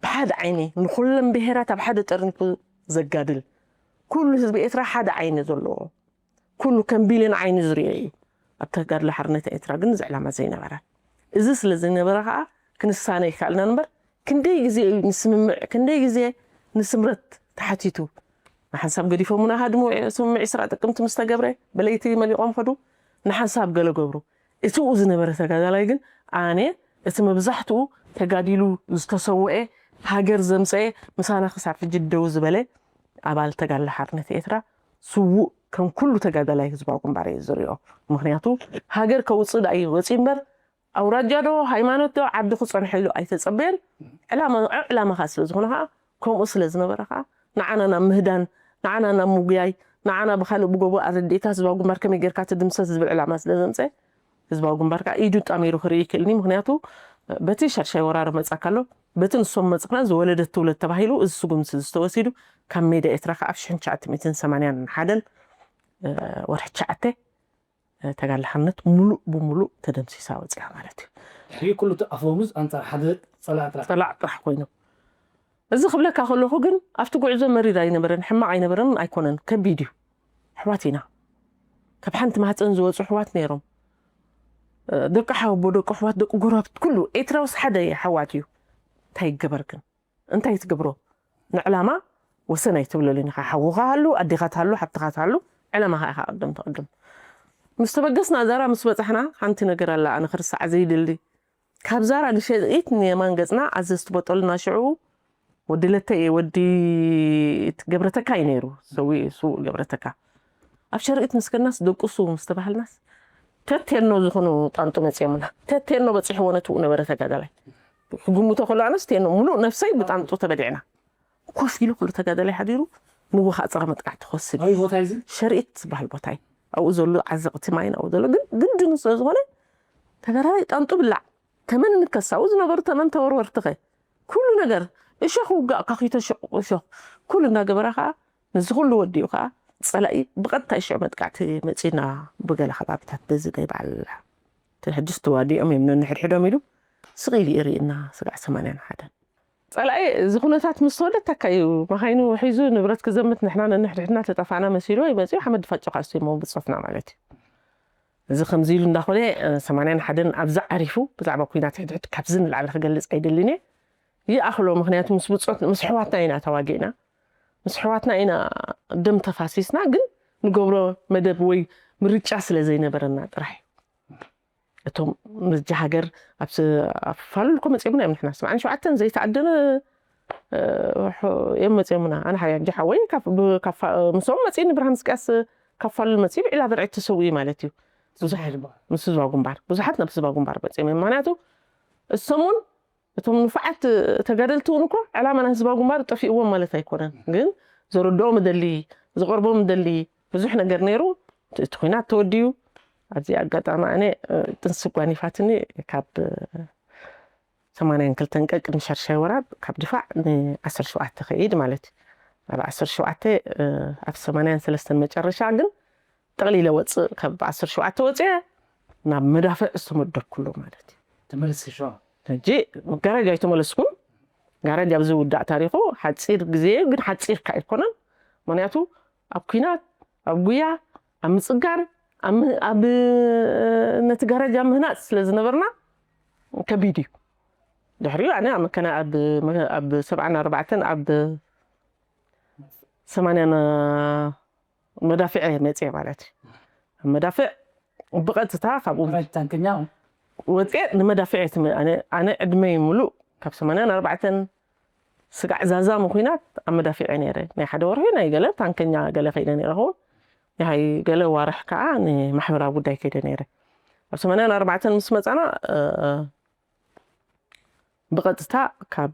ብሓደ ዓይኒ ንኩለን ብሄራት ኣብ ሓደ ጠርኒፉ ዘጋድል ኩሉ ህዝቢ ኤርትራ ሓደ ዓይኒ ዘለዎ ኩሉ ከም ቢልን ዓይኒ ዝሪኦ እዩ ኣብ ተጋድሎ ሓርነት ኤርትራ ግን እዚ ዕላማ ዘይነበረ እዚ ስለ ዘይነበረ ከዓ ክንሳነ ይከኣልና እምበር ክንደይ ግዜ እዩ ንስምምዕ ክንደይ ግዜ ንስምረት ተሓቲቱ ንሓንሳብ ገዲፎምና ሃድሙ ስምምዕ ስራ ጥቅምቲ ምስ ተገብረ ብለይቲ መሊቖም ከዱ ንሓንሳብ ገለ ገብሩ እቲኡ ዝነበረ ተጋዳላይ ግን ኣነ እቲ መብዛሕትኡ ተጋዲሉ ዝተሰወኤ ሃገር ዘምፀኤ ምሳና ክሳብ ሕጂ ደው ዝበለ ኣባል ተጋድሎ ሓርነት ኤርትራ ስዉእ ከም ኩሉ ተጋዳላይ ህዝባዊ ግንባር እየ ዝሪኦ ምክንያቱ ሃገር ከውፅእ ዳኣ እዩ ወፂ እምበር ኣውራጃ ዶ ሃይማኖት ዶ ዓዲ ክፀንሐሉ ኣይተፀበየን ዕላማ ዕላማኻ ስለ ዝኾነ ከዓ ከምኡ ስለ ዝነበረ ከዓ ንዓና ናብ ምህዳን ንዓና ናብ ምጉያይ ንዓና ብካልእ ብጎቦ ኣረዲእካ ህዝባዊ ግንባር ከመይ ጌርካ ትድምሰስ ዝብል ዕላማ ስለ ዘምፀ ህዝባዊ ግንባር ከዓ ኢዱ ጣሚሩ ክርኢ ይክእልኒ ምክንያቱ በቲ ሻድሻይ ወራር መፃ ካሎ በቲ ንሶም መፅና ዝወለደት ትውለድ ተባሂሉ እዚ ስጉምቲ ዝተወሲዱ ካብ ሜዳ ኤርትራ ከዓ ኣብ ሽሕን ትሽዓተ ሚእትን ሰማንያን ሓደን ወርሒ ትሽዓተ ተጋድሎ ሓርነት ሙሉእ ብሙሉእ ተደምሲሳ ወፂኣ ማለት እዩ። ድሕሪ ኩሉ እቲ ኣፈሙዝ ኣንፃር ሓደ ፀላእ ጥራሕ። ፀላእ ጥራሕ ኮይኑ እዚ ክብለካ ከለኹ ግን ኣብቲ ጉዕዞ መሪር ኣይነበረን፣ ሕማቕ ኣይነበረን ኣይኮነን፣ ከቢድ እዩ። ኣሕዋት ኢና። ካብ ሓንቲ ማህፀን ዝወፁ ኣሕዋት ነይሮም። ደቂ ሓወቦ፣ ደቂ ኣሕዋት፣ ደቂ ጎረባብቲ፣ ኩሉ ኤርትራውስ ሓደ ኣሕዋት እዩ። እንታይ ይገበር ግን? እንታይ ትገብሮ? ንዕላማ ወሰን ኣይትብለሉን ኢኻ። ሓውኻ ሃሉ፣ ኣዴኻ ትሃሉ፣ ሓብትኻ ትሃሉ፣ ዕላማኻ ኢኻ ቅድም ትቕድም። ምስ ተበገስና ዛራ ምስ በጻሕና፣ ሓንቲ ነገር ኣላ ኣነ ክርስዓ ዘይደሊ። ካብ ዛራ ንሸርኢት ንየማን ገጽና ኣዘዝቲ በጦልና ሽዑ ወዲ ለተየ፣ ወዲ ገብረተካ እዩ ነይሩ፣ ሰዊኡ፣ ስዉእ ገብረተካ። ኣብ ሸርኢት ምስ ከድናስ ደቁሱ ምስ ተባህልናስ ተቴኖ ዝኾኑ ጣንጡ መጽዮምና። ተቴኖ በጺሕዎ ነትኡ ነበረ ተጋዳላይ። ክግምቶ ከሎ ኣነስ ቴኖ ሙሉእ ነፍሰይ ብጣንጡ ተበሊዕና። ኮፍ ኢሉ ኩሉ ተጋዳላይ ሓዲሩ ምውኻእ ጸረ መጥቃዕቲ ክወስድ እዩ። ኣበይ ቦታ እዩ እዚ? ሸርኢት ዝበሃል ቦታ እዩ። ኣብኡ ዘሎ ዓዘቕቲ ማይን ኣብኡ ዘሎ ግን ግድን ስለ ዝኾነ ተጋዳላይ ጣንጡ ብላዕ፣ ተመን ንከሳው ዝነበሩ ተመን ተወርወርትኸ ኩሉ ነገር እሾኽ ውጋእ ካኺቶ ሽቕ እሾኽ ኩሉ እናገበረ ከዓ ነዚ ኩሉ ወዲኡ ከዓ ጸላኢ ብቐጥታ ሽዑ መጥቃዕቲ መጺና ብገለ ከባብታት በዚ ናይ በዓል ሕጅስ ተዋዲኦም እዮም ነንሕድሕዶም ኢሉ ስቕ ኢሉ ይርእየና። ስጋዕ ሰማንያን ሓደን ጸላኢ እዚ ኩነታት ምስ ተወደተካ እዩ መኻይኑ ሒዙ ንብረት ክዘምት፣ ንሕና ነንሕድሕድና ተጠፋእና መሲልዎ ይመፅኡ ሓመድ ድፋጭ ከዓ ስቲሞ ብፅሑፍና ማለት እዩ። እዚ ከምዚ ኢሉ እንዳኾነ ሰማንያን ሓደን ኣብዚ ዓሪፉ ብዛዕባ ኩናት ሕድሕድ ካብዚ ንላዕሊ ክገልፅ ኣይደልን እየ። ይኣኽሎ ምክንያቱ ምስ ብፆት ምስ ኣሕዋትና ኢና ተዋጊእና፣ ምስ ኣሕዋትና ኢና ደም ተፋሲስና፣ ግን ንገብሮ መደብ ወይ ምርጫ ስለ ዘይነበረና ጥራሕ እዩ። እቶም ምርጫ ሃገር ኣብ ፋሉል እኮ መፂኦምና እዮም። ንሕና ሰብዓን ሸውዓተን ዘይተኣደነ እዮም መፂኦምና። ኣነ ሓያ እንጂ ሓወይ ምስኦም መፂኒ ብርሃን ስቅያስ ካብ ፋሉል መፂ ብዒላ ብርዒ ተሰዊኡ ማለት እዩ። ብዙሓት ምስ ህዝባዊ ግንባር ብዙሓት ናብ ህዝባዊ ግንባር መፂኦም እዮም። ምክንያቱ እሶም እውን እቶም ንፉዓት ተጋደልቲ እውን እኮ ዕላማ ናይ ህዝባዊ ግንባር ጠፊእዎም ማለት ኣይኮነን። ግን ዘረድኦም ደሊ ዝቐርቦም ደሊ ብዙሕ ነገር ነይሩ። እቲ ኩናት ተወዲኡ ኣብዚ ኣጋጣሚ ኣነ ጥንሲ ጓኒፋትኒ ካብ ሰማንያን ክልተን ቀቅድሚ ሻድሻይ ወራር ካብ ድፋዕ ንዓሰርተ ሸውዓተ ከይድ ማለት እዩ። ኣብ ዓሰርተ ሸውዓተ ኣብ ሰማንያን ሰለስተን መጨረሻ ግን ጠቕሊለ ወፅእ ካብ ዓሰርተ ሸውዓተ ወፅአ ናብ መዳፍዕ ዝተመደብኩሉ ማለት እዩ። ተመለስኪ ሸዋ? ሕጂ ጋራጅ ኣይተመለስኩን። ጋራጅ ኣብ ዝውዳእ ታሪኹ ሓፂር ግዜ እዩ፣ ግን ሓፂር ከ ኣይኮነን። ምክንያቱ ኣብ ኩናት ኣብ ጉያ ኣብ ምፅጋር ኣብ ም- ኣብ ነቲ ጋራጅ ኣብ ምህናፅ ስለ ዝነበርና ከቢድ እዩ። ድሕሪኡ ኣነ ኣብ መከና ኣብ መ- ኣብ ሰብዓን ኣርባዕተን ኣብ ሰማንያን መዳፍዕ እየ መፅየ ማለት እዩ። መዳፍዕ ብቐጥታ ካብኡ ራጅ ታንከኛ ወፅየ ንመዳፍዕ እየ ትም- ኣነ- ኣነ ዕድመይ ሙሉእ ካብ ሰማንያን ኣርባዕተን ስጋዕ ዛዛሚ ኩናት ኣብ መዳፍዕ እየ ነይረ። ናይ ሓደ ወርሒ ናይ ገለ ታንከኛ ገለ ከይደ ነይረ ኸውን ናይ ገለ ዋርሕ ከዓ ንማሕበራዊ ጉዳይ ከይደ ነይረ። ኣብ ሰማንያን ኣርባዕተን ምስ መፃና ብቐጥታ ካብ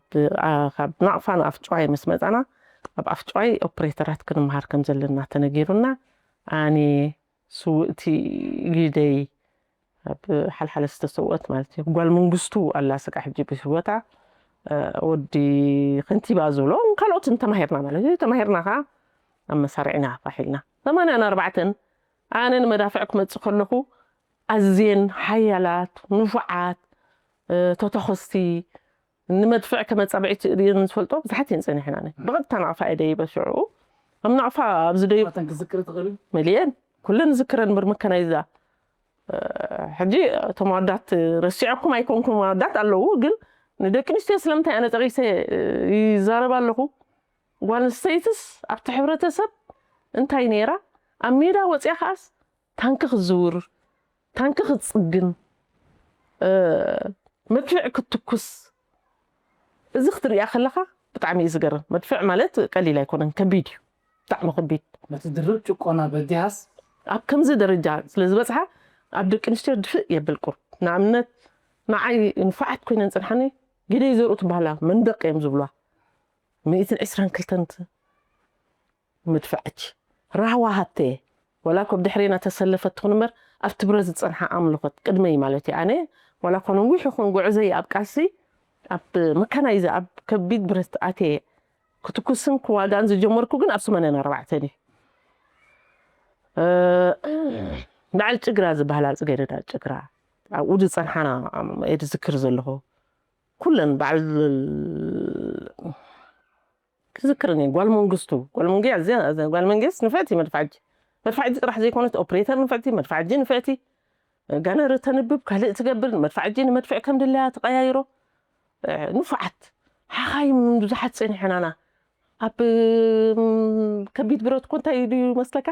ናቕፋ ንኣፍጨዋይ ምስ መፃና ኣብ ኣፍጨዋይ ኦፕሬተራት ክንመሃር ከም ዘለና ተነጊሩና ኣነ ስውእቲ ግደይ ኣብ ሓልሓለ ዝተሰውአት ማለት እዩ። ጓል መንግስቱ ኣላ ስቃ ሕጂ ብህይወታ ወዲ ከንቲባ ዝብሎ ካልኦትን ተማሂርና ማለት እዩ። ተማሂርና ከዓ ኣብ መሳርዒና ፋሒልና ሰማንያን ኣርባዕተን ኣነ ንመዳፍዕ ክመፅእ ከለኹ ኣዝየን ሓያላት ንፉዓት ተተኸስቲ ንመድፍዕ ከመፃብዒ ትእልየን ዝፈልጦ ብዙሓት እየን ፀኒሕና ነ ብቐጥታ ናቕፋ እየ ደይበ ሽዑ ኣብ ናቕፋ ኣብዚ ደዩ ተን ክዝክር ትኽእል መሊአን ኩለን ዝክረን ብር መከናይዛ ሕጂ እቶም ኣወዳት ረሲዐኩም ኣይኮንኩም ኣወዳት ኣለዉ ግን ንደቂ ኣንስትዮ ስለምንታይ ኣነ ጠቂሰ ይዛረብ ኣለኹ ጓል ኣንስተይትስ ኣብቲ ሕብረተሰብ እንታይ ነይራ ኣብ ሜዳ ወፅያ ከዓስ ታንኪ ክትዝውር ታንኪ ክትፅግን መድፍዕ ክትትኩስ እዚ ክትሪኣ ከለካ ብጣዕሚ እዩ ዝገርም። መድፍዕ ማለት ቀሊል ኣይኮነን፣ ከቢድ እዩ፣ ብጣዕሚ ከቢድ። ነቲ ድርብ ጭቆና በዲሃስ ኣብ ከምዚ ደረጃ ስለ ዝበፅሓ ኣብ ደቂ ኣንስትዮ ድፍእ የብል ቁሩብ። ንኣብነት ንዓይ ንፉዓት ኮይነን ዝፀንሓኒ ግደይ ዘርኡ ትበሃላ መንደቅ እዮም ዝብሏ። ሚእትን ዕስራን ክልተን መድፍዐች ራህዋ ሃብተየ ወላ ኮብ ድሕሬና ተሰለፈት ትኹን እምበር ኣብቲ ብረት ዝጸንሓ ኣምልኾት ቅድመይ ማለት እዩ ኣነ ወላ ኮነ ውሕ ይኹን ጉዕዘይ ኣብ ቃልሲ ኣብ መካናይዘ ኣብ ከቢድ ብረት ኣትየ ክትኩስን ክዋጋን ዝጀመርኩ ግን ኣብ ሰማንያን ኣርባዕተን እዩ በዓል ጭግራ ዝበሃል ኣፅገደ ዳል ጭግራ ኣብኡ ዝፀንሓና እየ ዝዝክር ዘለኹ ኩለን በዓል ክዝክርን እየ ጓል መንግስቱ ጓል መንግያ እዚኣ እዛ ጓል መንግስት ንፍዕቲ መድፋዕጂ መድፋዕጂ ጥራሕ ዘይኮነት ኦፕሬተር ንፍዕቲ መድፋዕጂ ንፍዕቲ ጋነር ተንብብ ካልእ ትገብር መድፋዕጂ ንመድፍዕ ከም ድለያ ትቀያይሮ ንፉዓት ሓኻይም ብዙሓት ጸኒሐናና ኣብ ከቢድ ብረት እኮ እንታይ እዩ መስለካ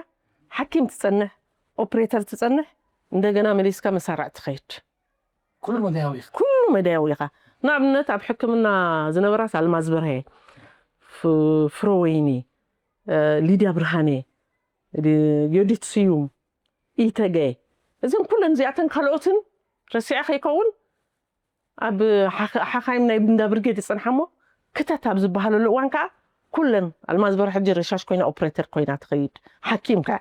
ሓኪም ትጸንሕ ኦፕሬተር ትጸንሕ እንደገና መሊስካ መሳርዕ ትኸይድ ኩሉ መዳያዊ ኢኻ ኩሉ መዳያዊ ኢኻ ንኣብነት ኣብ ሕክምና ዝነበራስ ኣልማዝ በርሀ ፍሮወይኒ ሊድያ ብርሃነ ዮዲት ስዩም ኢተገ እዘን ኩለን እዚኣተን ካልኦትን ረሲዐ ከይከውን ኣብ ሓኻይም ናይ እንዳ ብርጌድ ይፅንሓ እሞ ክተት ኣብ ዝበሃለሉ እዋን ከዓ ኩለን ኣልማዝ በርሀ ሕጂ ረሻሽ ኮይና ኦፕሬተር ኮይና ትኸይድ። ሓኪም ከ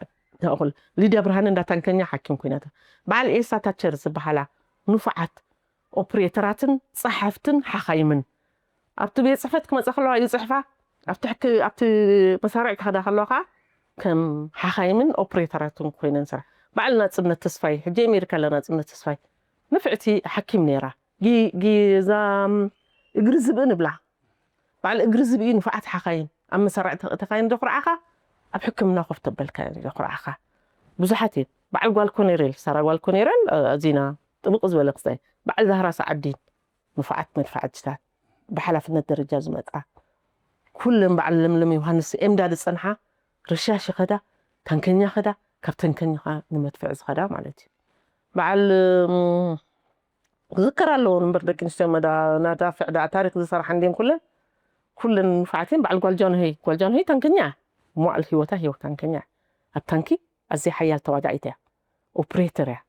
ኩል ሊድያ ብርሃነ እንዳ ታንከኛ ሓኪም ኮይና ት- በዓል ኤልሳ ታቸር ዝበሃላ ንፉዓት ኦፕሬተራትን ጸሓፍትን ሓኻይምን ኣብቲ ቤት ጽሕፈት ክመጻ ከለዋ ይጽሕፋ ኣብቲ ሕክ ኣብቲ መሳርዕ ክኸዳ ከለዋ ከዓ ከም ሓኻይምን ኦፕሬተራትን ኮይነን ስራሕ በዓል ናጽነት ተስፋይ ሕጂ ኣሜሪካ ኣላ ናጽነት ተስፋይ ንፍዕቲ ሓኪም ነይራ ጊ- ጊዛ እግሪ ዝብኢ ንብላ በዓል እግሪ ዝብኢ ንፉዓት ሓኻይን ኣብ መሳርዕ ተኻይን ዘኹርዓኻ ኣብ ሕክምና ኮፍ ተበልካ ዘኹርዓኻ ብዙሓት እየን በዓል ጓል ኮኔሬል ሳራ ጓል ኮኔሬል ኣዚና ጥብቕ ዝበለ ክስታይ በዓል ዛህራ ሰዓዲን ንፉዓት መድፋዕጅታት ብሓላፍነት ደረጃ ዝመፃ ኩለን በዓል ለምለም ዮሃንስ ኤምዳ ዝፀንሓ ረሻሽ ኸዳ ታንከኛ ኸዳ ካብ ተንከኛ ንመድፍዕ ዝኸዳ ማለት እዩ በዓል ክዝከር ኣለዎ እምበር ደቂ ኣንስትዮ መዳ ናዳፍዕ ዳ ታሪክ ዝሰርሓ እንዲን ኩለን ኩለን ንፉዓትን በዓል ጓል ጃንሆይ ጓል ጃንሆይ ታንከኛ እያ። መዋዕል ህይወታ ህይወት ታንከኛ እያ። ኣብ ታንኪ ኣዝያ ሓያል ተዋጋኢት እያ። ኦፕሬተር እያ።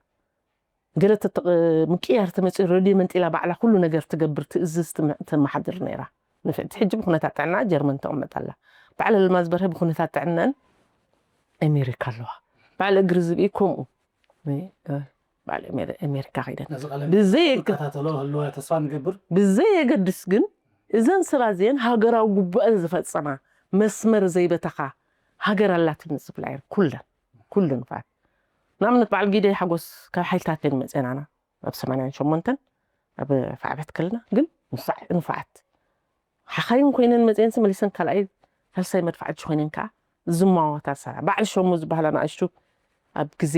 ገለ ተተ- ምቅያር ተመፅኡ ረድዮ መንጢላ ባዕላ ኩሉ ነገር ትገብር ትእዝዝ ትም- ተመሓድር ነይራ። ንፍዕቲ ሕጂ ብኩነታት ጥዕና ጀርመን ተቐመጥ ኣላ። በዓል ኣልማዝ በርሀ ብኩነታት ጥዕነን ኣሜሪካ ኣለዋ። በዓል እግሪ ዝብኢ ከምኡ በዓል ኣሜሪካ ከይደን ነዚ ቃለ ብዘይ መጠይቕ ክከታተሎ ህልዋ ተስፋ ንገብር። ብዘየገድስ ግን እዘን ሰባት እዚአን ሃገራዊ ግቡአን ዝፈፀማ መስመር ዘይበተኻ ሃገር ኣላትኒ ዝብላ እየን ኩለን ኩለን ፋት ንኣብነት በዓል ጊደይ ሓጎስ ካብ ሓይልታት እየን መፅአናና ኣብ ሰማንያን ሸሞንተን ኣብ ፋዕበት ከለና ግን ንፋዕ- ንፋዓት ሓኻይም ኮይነን መፅአንሲ መሊሰን ካልኣይ ሳልሳይ መድፋዕቲ ኮይነን ከዓ ዝማዋታ ሰራ በዓል ሸሙ ዝበሃላ ንኣሽቱ ኣብ ግዜ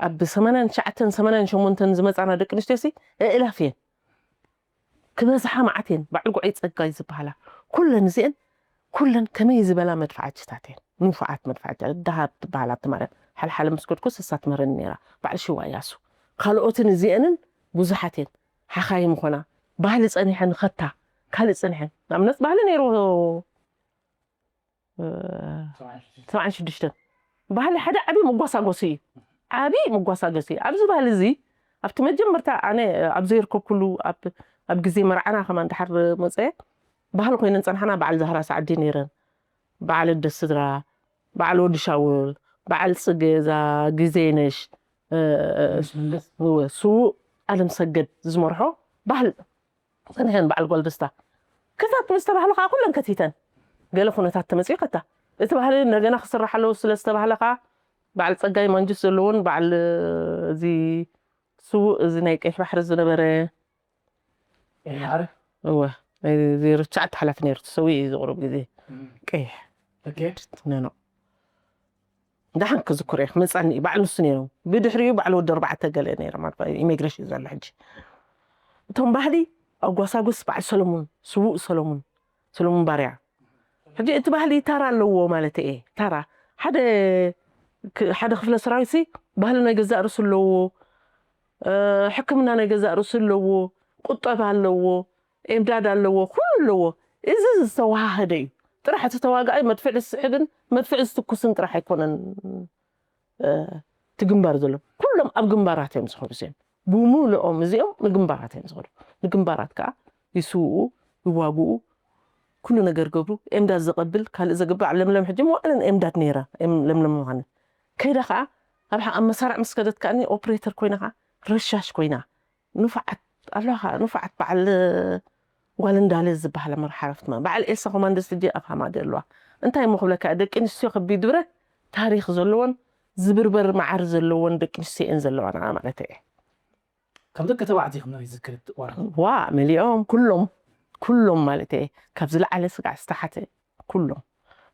ኣብ ሰማንያን ትሽዓተን ሰማንያን ሸሞንተን ዝመፃና ደቂ ኣንስትዮ ሲ ኣእላፍ እየን ክበዝሓ መዓት እየን በዓል ጉዓይ ፀጋይ ዝበሃላ ኩለን እዚአን ኩለን ከመይ ዝበላ መድፋዕችታት እየን ንፉዓት መድፋዕችታት ደሃብ ትበሃል ኣብቲ ማርያም ሓልሓለ ምስ ከድኩ ስሳ ትምህረኒ ነይራ በዓል ሽዋ ያሱ ካልኦትን እዚአንን ብዙሓት እየን ሓኻይም ኾና ባህሊ ፀኒሐን ኸታ ካልእ ፀኒሐን ንኣብነት ባህሊ ነይሩ ሰብዓን ሽዱሽተን ባህሊ ሓደ ዓብዪ መጓሳጎሲ እዩ። ዓብዪ መጓሳጎሲ እዩ። ኣብዚ ባህሊ እዚ ኣብቲ መጀመርታ ኣነ ኣብ ዘይርከብኩሉ ኣብ ኣብ ግዜ መርዓና ከማን ድሓር መፀ ባህሊ ኮይነን ፀንሓና በዓል ዛህራ ሳዕዲ ነይረን። በዓል ኣደ ስድራ፣ በዓል ወዲ ሻውል፣ በዓል ፅገ እዛ ግዜነሽ፣ እ፣ እ፣ እወ፣ ስዉእ ኣለም ሰገድ ዝመርሖ ባህሊ ፀኒሐን በዓል ጓል ደስታ ክታት ምስ ተባህለ ከዓ ኩለን ከቲተን ገለ ኩነታት ተመፅኡ ከታ እቲ ባህሊ እንደገና ክስራሕ ኣለዎ ስለ ዝተባህለ ከዓ በዓል ፀጋይ ማንጁስ ዘለዎን በዓል እዚ ስዉእ እዚ ናይ ቀይሕ ባሕሪ ዝነበረ እወ እዚ ርቻዕ ተሓላፊ ነይሩ ተሰዊኡ እዩ ዝቕሩብ ግዜ ቀይሕ ነኖ ደሓን ክዝክሮ እየ ክመፃኒ እዩ ባዕል ንሱ ነይሩ ብድሕሪኡ ባዕል ወዲ ኣርባዕተ ገለ ነይረ ማለት እዩ ኢሚግሬሽን ዘሎ ሕጂ እቶም ባህሊ ኣጓሳጉስ በዓል ሰለሙን ስዉእ ሰለሙን ሰለሙን ባርያ ሕጂ እቲ ባህሊ ታራ ኣለዎ ማለት እየ ታራ ሓደ ሓደ ክፍለ ሰራዊት ባህሊ ናይ ገዛእ ርእሱ ኣለዎ ሕክምና ናይ ገዛእ ርእሱ ኣለዎ ቁጠባ ኣለዎ ኤምዳድ ኣለዎ ኩሉ ኣለዎ እዚ ዝተዋሃደ እዩ ጥራሕ እቲ ተዋጋኣይ መድፍዕ ዝስሕብን መድፍዕ ዝትኩስን ጥራሕ ኣይኮነን እቲ ግንባር ዘሎ ኩሎም ኣብ ግንባራት እዮም ዝኸዱ እዚኦም ብምልኦም እዚኦም ንግንባራት እዮም ዝኸዱ ንግንባራት ከዓ ይስውኡ ይዋግኡ ኩሉ ነገር ገብሩ ኤምዳድ ዘቐብል ካልእ ዘገብር ለምለም ሕጂ መዋዕለን ኤምዳድ ነይራ ለምለም ምዃነ ከይዳ ከዓ ኣብ ኣብ መሳርዕ ምስ ከደት ከኣኒ ኦፕሬተር ኮይና ከዓ ረሻሽ ኮይና ንፉዓት ኣለዋ ከዓ ንፉዓት በዓል ጓል እንዳለ ዝበሃላ መርሓረፍት በዓል ኤልሳ ኮማንደስ ሕጂ ኣብ ሃማደ ኣለዋ እንታይ እሞ ክብለካ ደቂ ኣንስትዮ ከቢድ ብረት ታሪኽ ዘለዎን ዝብርበር መዓር ዘለዎን ደቂ ኣንስትዮ እየን ዘለዋና ማለት እየ ከም ደቂ ተባዕትዮ ክንርኢ ዝክእል እዋን ዋ መሊኦም ኩሎም ኩሎም ማለት እየ ካብ ዝለዓለ ስጋዕ ዝተሓተ ኩሎም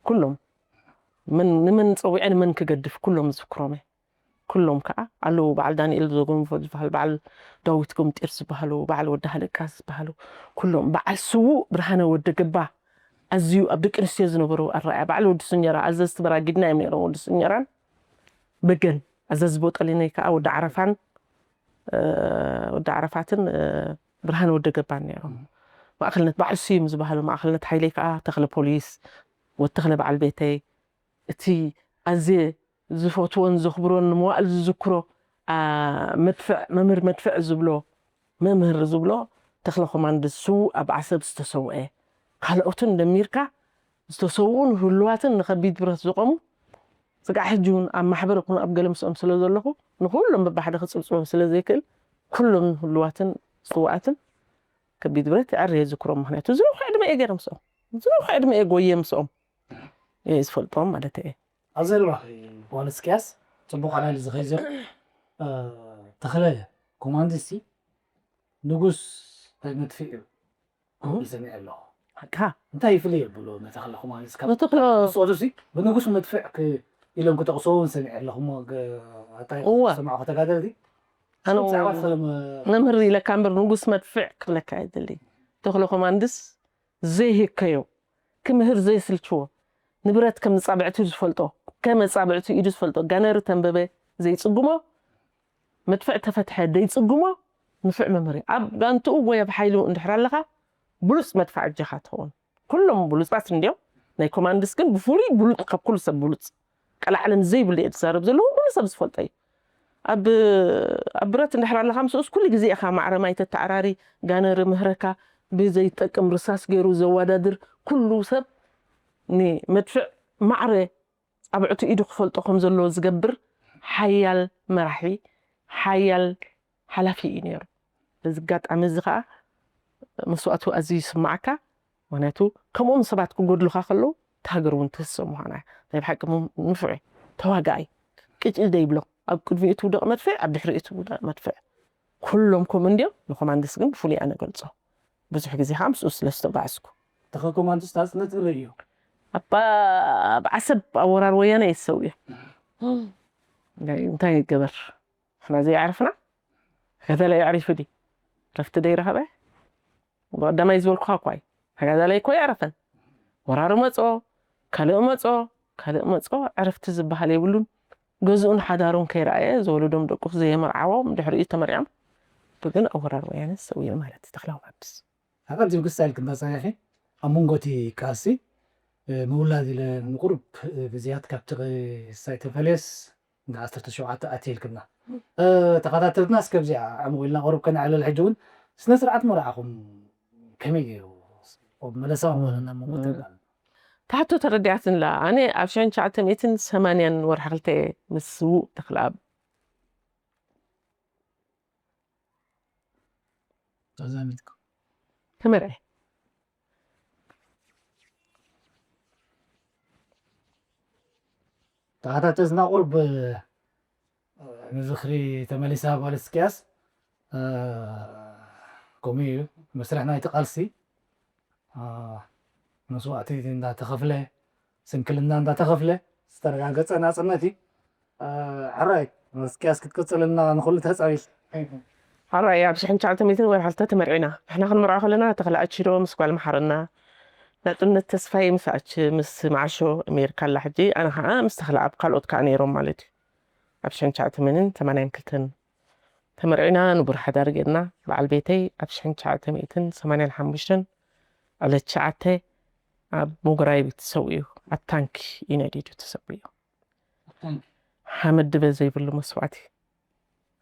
ኩሎም መን ንመን ፀዊዐ ንመን ክገድፍ ኩሎም ዝዝክሮም እየ ኩሎም ከዓ ኣለዉ በዓል ዳንኤል ዘጎንፎ ዝበሃል በዓል ዳዊት ጎምጢር ዝበሃሉ በዓል ወዲ ሃለቃ ዝበሃሉ ኩሎም በዓል ስዉእ ብርሃነ ወደ ገባ ኣዝዩ ኣብ ደቂ ኣንስትዮ ዝነበሩ ኣረኣያ በዓል ወዲ ሱኘራ ኣዘዝቲ በራጊድና እዮም ነይሮም ወዲ ሱኘራን በገን ኣዘዚ ቦጠሊነይ ከዓ ወዲ ዓረፋን ወዲ ዓረፋትን ብርሃን ወደ ገባን ነይሮም ማእኸልነት በዓል ስዩም ዝበሃሉ ማእኸልነት ሓይለይ ከዓ ተኽለ ፖሊስ ወተኽለ በዓል ቤተይ እቲ ኣዝየ ዝፈትዎን ዘኽብሮን ንመዋእል ዝዝክሮ መድፍዕ መምህር መድፍዕ ዝብሎ መምህር ዝብሎ ተኽለ ኮማንድስ ስዉእ ኣብ ዓሰብ ዝተሰውአ ካልኦትን ደሚርካ ዝተሰውኡን ህሉዋትን ንኸቢድ ብረት ዝቖሙ፣ ስጋዕ ሕጂ እውን ኣብ ማሕበር ይኹን ኣብ ገለ ምስኦም ስለ ዘለኹ፣ ንኹሎም በብሓደ ክጽብጽቦም ስለ ዘይክእል፣ ኩሎም ህሉዋትን ስውኣትን ከቢድ ብረት ኣዕርየ ዝክሮም። ምኽንያቱ ዝነውሐ ዕድመ እየ ገይረ ምስኦም፣ ዝነውሐ ዕድመ እየ ጎየ ምስኦም፣ እየ ዝፈልጦም ማለት እየ። ኣብ ዘለዋ ጓል እስቅያስ ጽቡቕ ዕላል ዝኸይዘ ተኽለ ኮማንድሲ ንጉስ መድፍዕ እዩ ይሰሚዐ ኣለኹ። ሓቅኻ እንታይ ይፍለ የብሎ ነተኽለ ኮማንድስ ካብ ንተኽሎ ሶዱሲ ብንጉስ መድፍዕ ክ- ኢሎም ክጠቕስዎ እውን ሰሚዐ ኣለኹ። እሞ ገ- ኣታይ እዋ። ሰማዕኹ ተጋደልቲ ኣነ ዛዕባ ተኽለ መ- መምህር ኢለካ እምበር ንጉስ መድፍዕ ክብለካ እየ ደሊ። ተኽለ ኮማንድስ ዘይህከዮ ክምህር ዘይስልችዎ ንብረት ከም መጻብዕቱ ዝፈልጦ ከም መጻብዕቱ ኢዱ ዝፈልጦ ጋነሪ ተንበበ ዘይጽግሞ መድፍዕ ተፈትሐ ዘይጽግሞ ንፉዕ መምህር እዩ። ኣብ ጋንትኡ ወይ ኣብ ሓይሉ እንድሕር ኣለኻ ብሉጽ መድፍዕ ኣጀኻ ትኸውን። ኩሎም ብሉጻት እንድዮም ናይ ኮማንድስ ግን ብፍሉይ ብሉጽ ካብ ኩሉ ሰብ ብሉጽ ቀላዕለም ዘይብሉ እየ ዝዛረብ ዘለኹ ኩሉ ሰብ ዝፈልጦ እዩ። ኣብ ኣብ ብረት እንድሕር ኣለኻ ምስኡስ ኩሉ ግዜ ኢኻ ማዕረ ማይ ተተዓራሪ ጋነሪ ምህረካ ብዘይጠቅም ርሳስ ገይሩ ዘወዳድር ኩሉ ሰብ ንመድፍዕ ማዕረ ጻብዕቱ ኢዱ ክፈልጦ ከም ዘለዎ ዝገብር ሓያል መራሒ ሓያል ሓላፊ እዩ ነይሩ። በዚ ኣጋጣሚ እዚ ከዓ መስዋእቱ ኣዝዩ ይስማዓካ። ምክንያቱ ከምኦም ሰባት ክጎድሉካ ከለዉ እታ ሃገር እውን ትህሰ ምዃና እያ። ናይ ብሓቂ ም- ንፉዕ እዩ። ተዋጋኣይ ቅጭል ዘይብሎ ኣብ ቅድሚኡ ትውደቕ መድፍዕ ኣብ ድሕሪኡ ትውደቕ መድፍዕ ኩሎም ከምኡ እንዲዮም። ንኮማንድስ ግን ብፍሉይ ኣነ ገልጾ። ብዙሕ ግዜ ከዓ ምስኡ ስለ ዝተጓዕዝኩ ተኸ ኮማንድስ ታፅነት ዝብለ እዩ። ኣባ ኣብ ዓሰብ ኣብ ወራር ወያነ እየ ዝሰውዮ። እንታይ እንታይ ይገበር ንሕና ዘይዓርፍና ተጋዳላይ ኣዕሪፉ ድዩ ረፍቲ ደይረኸበ? ብቐዳማይ ዝበልኩኻ እኳ እዩ። ተጋዳላይ እኮ ኣይዓረፈን። ወራሪ መጾ ካልእ መጾ ካልእ መጾ ዕረፍቲ ዝበሃል የብሉን። ገዝኡን ሓዳሩን ከይረኣየ ዝወለዶም ደቁ ዘየመርዓዎም ድሕሪኡ ተመርዕዮም ግን ኣብ ወራር ወያነ ሰውየ ማለት እዩ ተኽላዊ ማብስ ኣቐዲም ክሳይል ክንበፀ ኢኺ ኣብ መንጎ እቲ ቃልሲ ምውላድ ኢለ ንቁሩብ ግዜያት ካብቲ ሳይ ተፈልየስ እንዳ ዓሰርተ ሸውዓተ ኣትየ ኢልክና ተኸታተልትና እስከ ብዚኣ ዕሙቕ ኢልና ቁሩብ ከነዕልል ሕጂ እውን ስነ ስርዓት መርዓኹም ከመይ ገይሩ መለሳ መለና መሞተና ታሕቶ ተረዲኣትንላ ኣነ ኣብ ሽሕን ትሽዓተ ሚእትን ሰማንያን ወርሒ ክልተ ምስ ስዉእ ተኽለኣብ ተዛሚድኩም ተመርዐ ተኸታተልና ቁርብ ንዝኽሪ ተመሊሳ ጓል እስቅያስ ከምኡ እዩ መስርሕ ናይቲ ቃልሲ መስዋእቲ እንዳተኸፍለ ስንክልና እንዳተኸፍለ ዝተረጋገፀ ናፅነት እዩ ሕራይ እስቅያስ ክትቅፅልና ንኩሉ ተፃዊት ሕራይ ኣብ ሽሕን ትሽዓተ ሚእትን ወርሒ ክልተ ተመርዒና ንሕና ክንመርዖ ከለና ተኽለ ኣችዶ ምስ ጓል መሓረና ናፅነት ተስፋይ ምስ ኣች ምስ መዓሾ ኣሜሪካ ኣላ ሕጂ ኣነ ከዓ ምስ ተኽለ ኣብ ካልኦት ከዓ ነይሮም ማለት እዩ ኣብ ሽሕን ትሽዓተ ሚእትን ሰማንያን ክልተን ተመርዒና ንቡር ሓዳር ጌርና በዓል ቤተይ ኣብ ሽሕን ትሽዓተ ሚእትን ሰማንያን ሓሙሽተን ዕለት ትሽዓተ ኣብ ምጉራይ ቤት ተሰዊኡ ኣብ ታንኪ እዩ ነዲዱ ተሰዊኡ ሓመድ ድበ ዘይብሉ መስዋእቲ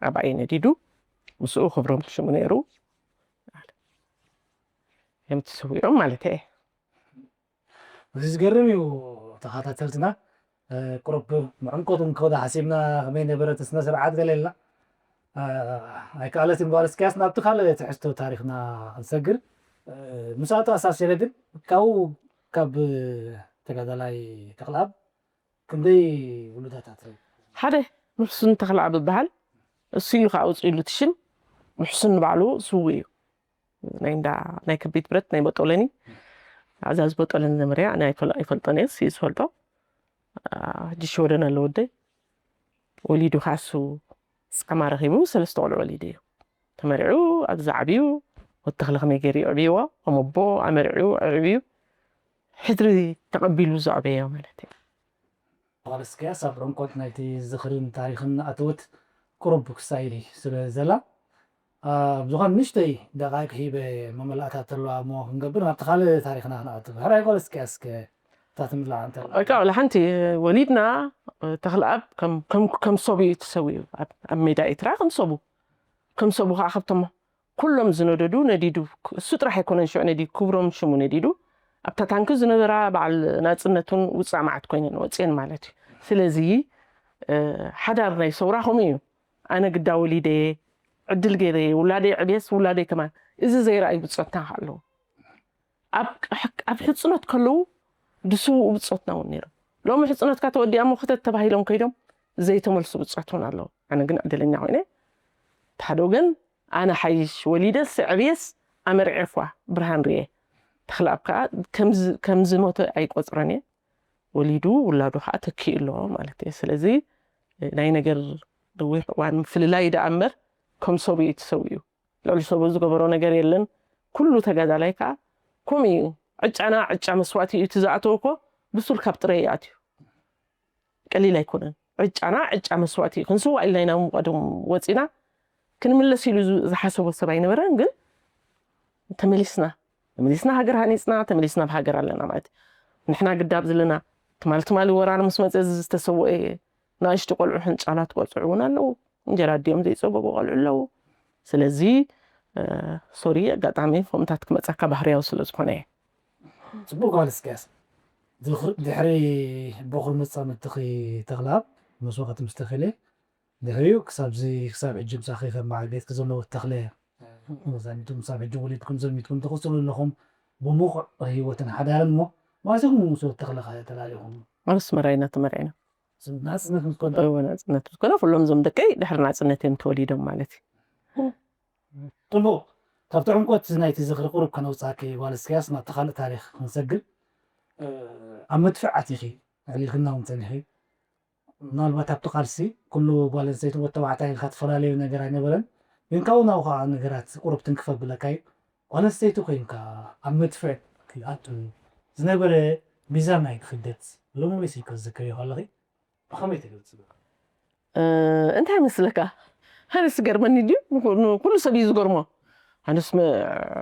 ኣብኣ እዩ ነዲዱ ምስኡ ክብሮም ሽሙ ነይሩ እዮም ተሰዊኦም ማለት እየ እዚ ዝገርም እዩ ተኸታተልትና ቁሩብ መዕምቆት እውን ክኸዶ ሓሲብና ከመይ ነበረ እቲ ስነ ስርዓት ገለ ኢልና ኣይከኣለትን ጓል እስክያስ ናብቲ ካልእ ትሕዝቶ ታሪኽና ክንሰግር ምስኣ ተኣሳሲረ ግን ካብኡ ካብ ተጋዳላይ ተኽለኣብ ክንደይ ውሉዳት ኣትረፍ ሓደ ምሕሱን ተኽለኣብ ይበሃል እሱ እዩ ከዓ ኣውፅእሉ እቲ ሽም ምሕሱን ንባዕሉ ስውእ እዩ ናይ እንዳ ናይ ከቢድ ብረት ናይ በጦለኒ ኣዛዝ በጦለኒ ዘመርያ ናይ ፈል ኣይፈልጦን እየ ስዩ ዝፈልጦ ሕጂ ሽወደን ኣሎ ወደይ ወሊዱ ካሱ ፃማ ረኺቡ ሰለስተ ቆልዑ ወሊዱ እዩ ተመሪዑ ኣብዚ ዓብዩ ወተኽለ ከመይ ገይሩ ይዕብይዎ ከም ኣቦ ኣመሪዑ ኣዕብዩ ሕድሪ ተቐቢሉ ዘዕበዮ ማለት እዩ ጓል እስክያስ ኣብ ዕምቆት ናይቲ ዝኽርን ታሪኽን ኣትውት ቁሩብ ክሳይል ስለ ዘላ ኣብ ዝኾነ ንእሽተይ ደቃይቅ ሂበ መመላእታ ተለዋ እሞ ክንገብር ናብቲ ካልእ ታሪኽና ክንኣቱ ሕራይ ጓል እስክያስ ከ እታ ትምላእ እንተ እካ ወላ ሓንቲ ወሊድና ተኽለኣብ ከም ሰቡ እዩ ተሰዊኡ ኣብ ሜዳ ኤርትራ ከም ሰቡ ከም ሰቡ ከዓ ካብቶም ኩሎም ዝነደዱ ነዲዱ እሱ ጥራሕ ኣይኮነን ሽዑ ነዲዱ ክብሮም ሽሙ ነዲዱ ኣብታ ታንኪ ዝነበራ በዓል ናጽነቱን ውጻእ መዓት ኮይነን ወጽኤን ማለት እዩ። ስለዚ ሓዳር ናይ ሰውራ ከምኡ እዩ። ኣነ ግዳ ወሊደ፣ ዕድል ገይረ፣ ውላደይ ዕብየስ ውላደይ ከማን፣ እዚ ዘይረኣዩ ብጾትና ኣለዉ። ኣብ ሕጽኖት ከለዉ ድስውኡ ብጾትና እውን ነይሮም። ሎሚ ሕጽኖትካ ተወዲኣ እሞ ክተት ተባሂሎም ከይዶም ዘይተመልሱ ብጾት እውን ኣለዉ። ኣነ ግን ዕድለኛ ኮይነ፣ ሓደ ወገን ኣነ ሓይሽ ወሊደስ ዕብየስ ኣመርዕርፏ ብርሃን ርየ። ተኽለኣብ ከዓ ከም ዝሞተ ኣይቆጽሮን እየ። ወሊዱ ውላዱ ከዓ ተኪኡ ኣሎ ማለት እየ። ስለዚ ናይ ነገር ድዊ ሕዋን ምፍልላይ ደኣ እምበር ከም ሰብኡ እዩ ተሰዊኡ። ልዕሊ ሰብኡ ዝገበሮ ነገር የለን። ኩሉ ተጋዳላይ ከዓ ከምኡ እዩ። ዕጫና ዕጫ መስዋእቲ እዩ። እቲ ዝኣተወ እኮ ብሱል ካብ ጥረ ይኣትዩ። ቀሊል ኣይኮነን። ዕጫና ዕጫ መስዋእቲ እዩ። ክንስዋእ ኢልና ኢና እሞ ቀደም ወፂና። ክንምለስ ኢሉ ዝ- ዝሓሰቦ ሰብ ኣይነበረን። ግን ተመሊስና ተመሊስና ሃገር ሃኒፅና፣ ተመሊስና ብሃገር ኣለና ማለት እዩ። ንሕና ግዳብ ዘለና ትማል ትማሊ ወራር ምስ መፀ ዝተሰወአ ናእሽቱ ቆልዑ ሕንጫላት ቆልዑ እውን ኣለዉ። እንጀራ ኣዲኦም ዘይፀገቡ ቆልዑ ኣለዉ። ስለዚ ሶሪ ኣጋጣሚ ከምታት ክመፀካ ባህርያዊ ስለ ዝኾነ እየ። ፅቡቅ ጓል እስኪያስ ድሕሪ በኩር መፃምድትኺ ተኽላብ መስዋእቲ ምስ ተኽለ ድሕሪኡ ክሳብዚ ክሳብ ሕጂ ምሳኺ ከም በዓል ቤትኪ ዘለዉ ተኽለ መዛኒቱ ምሳብ ሕጂ ወሊድኩም ዘሚትኩም ትቕፅሉ ኣለኹም። ብሙቑዕ ህይወትን ሓዳርን እሞ ማለትኩም ምስ ተኽለ ተላሊኹም ኣብ ኣስመራ ኢና ተመርዒና። ናፅነት ምስ ኮነ እወ ናፅነት ምስ ኮነ ኩሎም እዞም ደቀይ ድሕሪ ናፅነት እዮም ተወሊዶም ማለት እዩ። ጥቡቕ። ካብቲ ዕምቆት ናይቲ ዝኽሪ ቁሩብ ከነውፅኣኪ ጓል እስክያስ ናብቲ ካልእ ታሪኽ ክንሰግር ኣብ መድፍዕ ኣቲኺ ኣዕሊልክና እውን ፀኒሒ። ምናልባት ኣብቲ ቃልሲ ኩሉ ጓል ኣንስተይቲ ወዲ ተባዕታይ ኢልካ ትፈላለዩ ነገር ኣይነበረን። ግን ካብኡ ናብኡ ከዓ ነገራት ቁሩብ ትንክፍ ኣብለካ እዩ። ጓል ኣንስተይቲ ኮይንካ ኣብ መድፍዕ ክኣቱ ዝነበረ ሚዛን ናይ ክብደት ሎሚ መሲልካ ትዝክርዮ ኣለኺ? ብኸመይ ትገልጽ? እንታይ መስለካ? ኣነስ ዝገርመኒ ድዩ? ኩሉ ሰብ እዩ ዝገርሞ። ኣነስ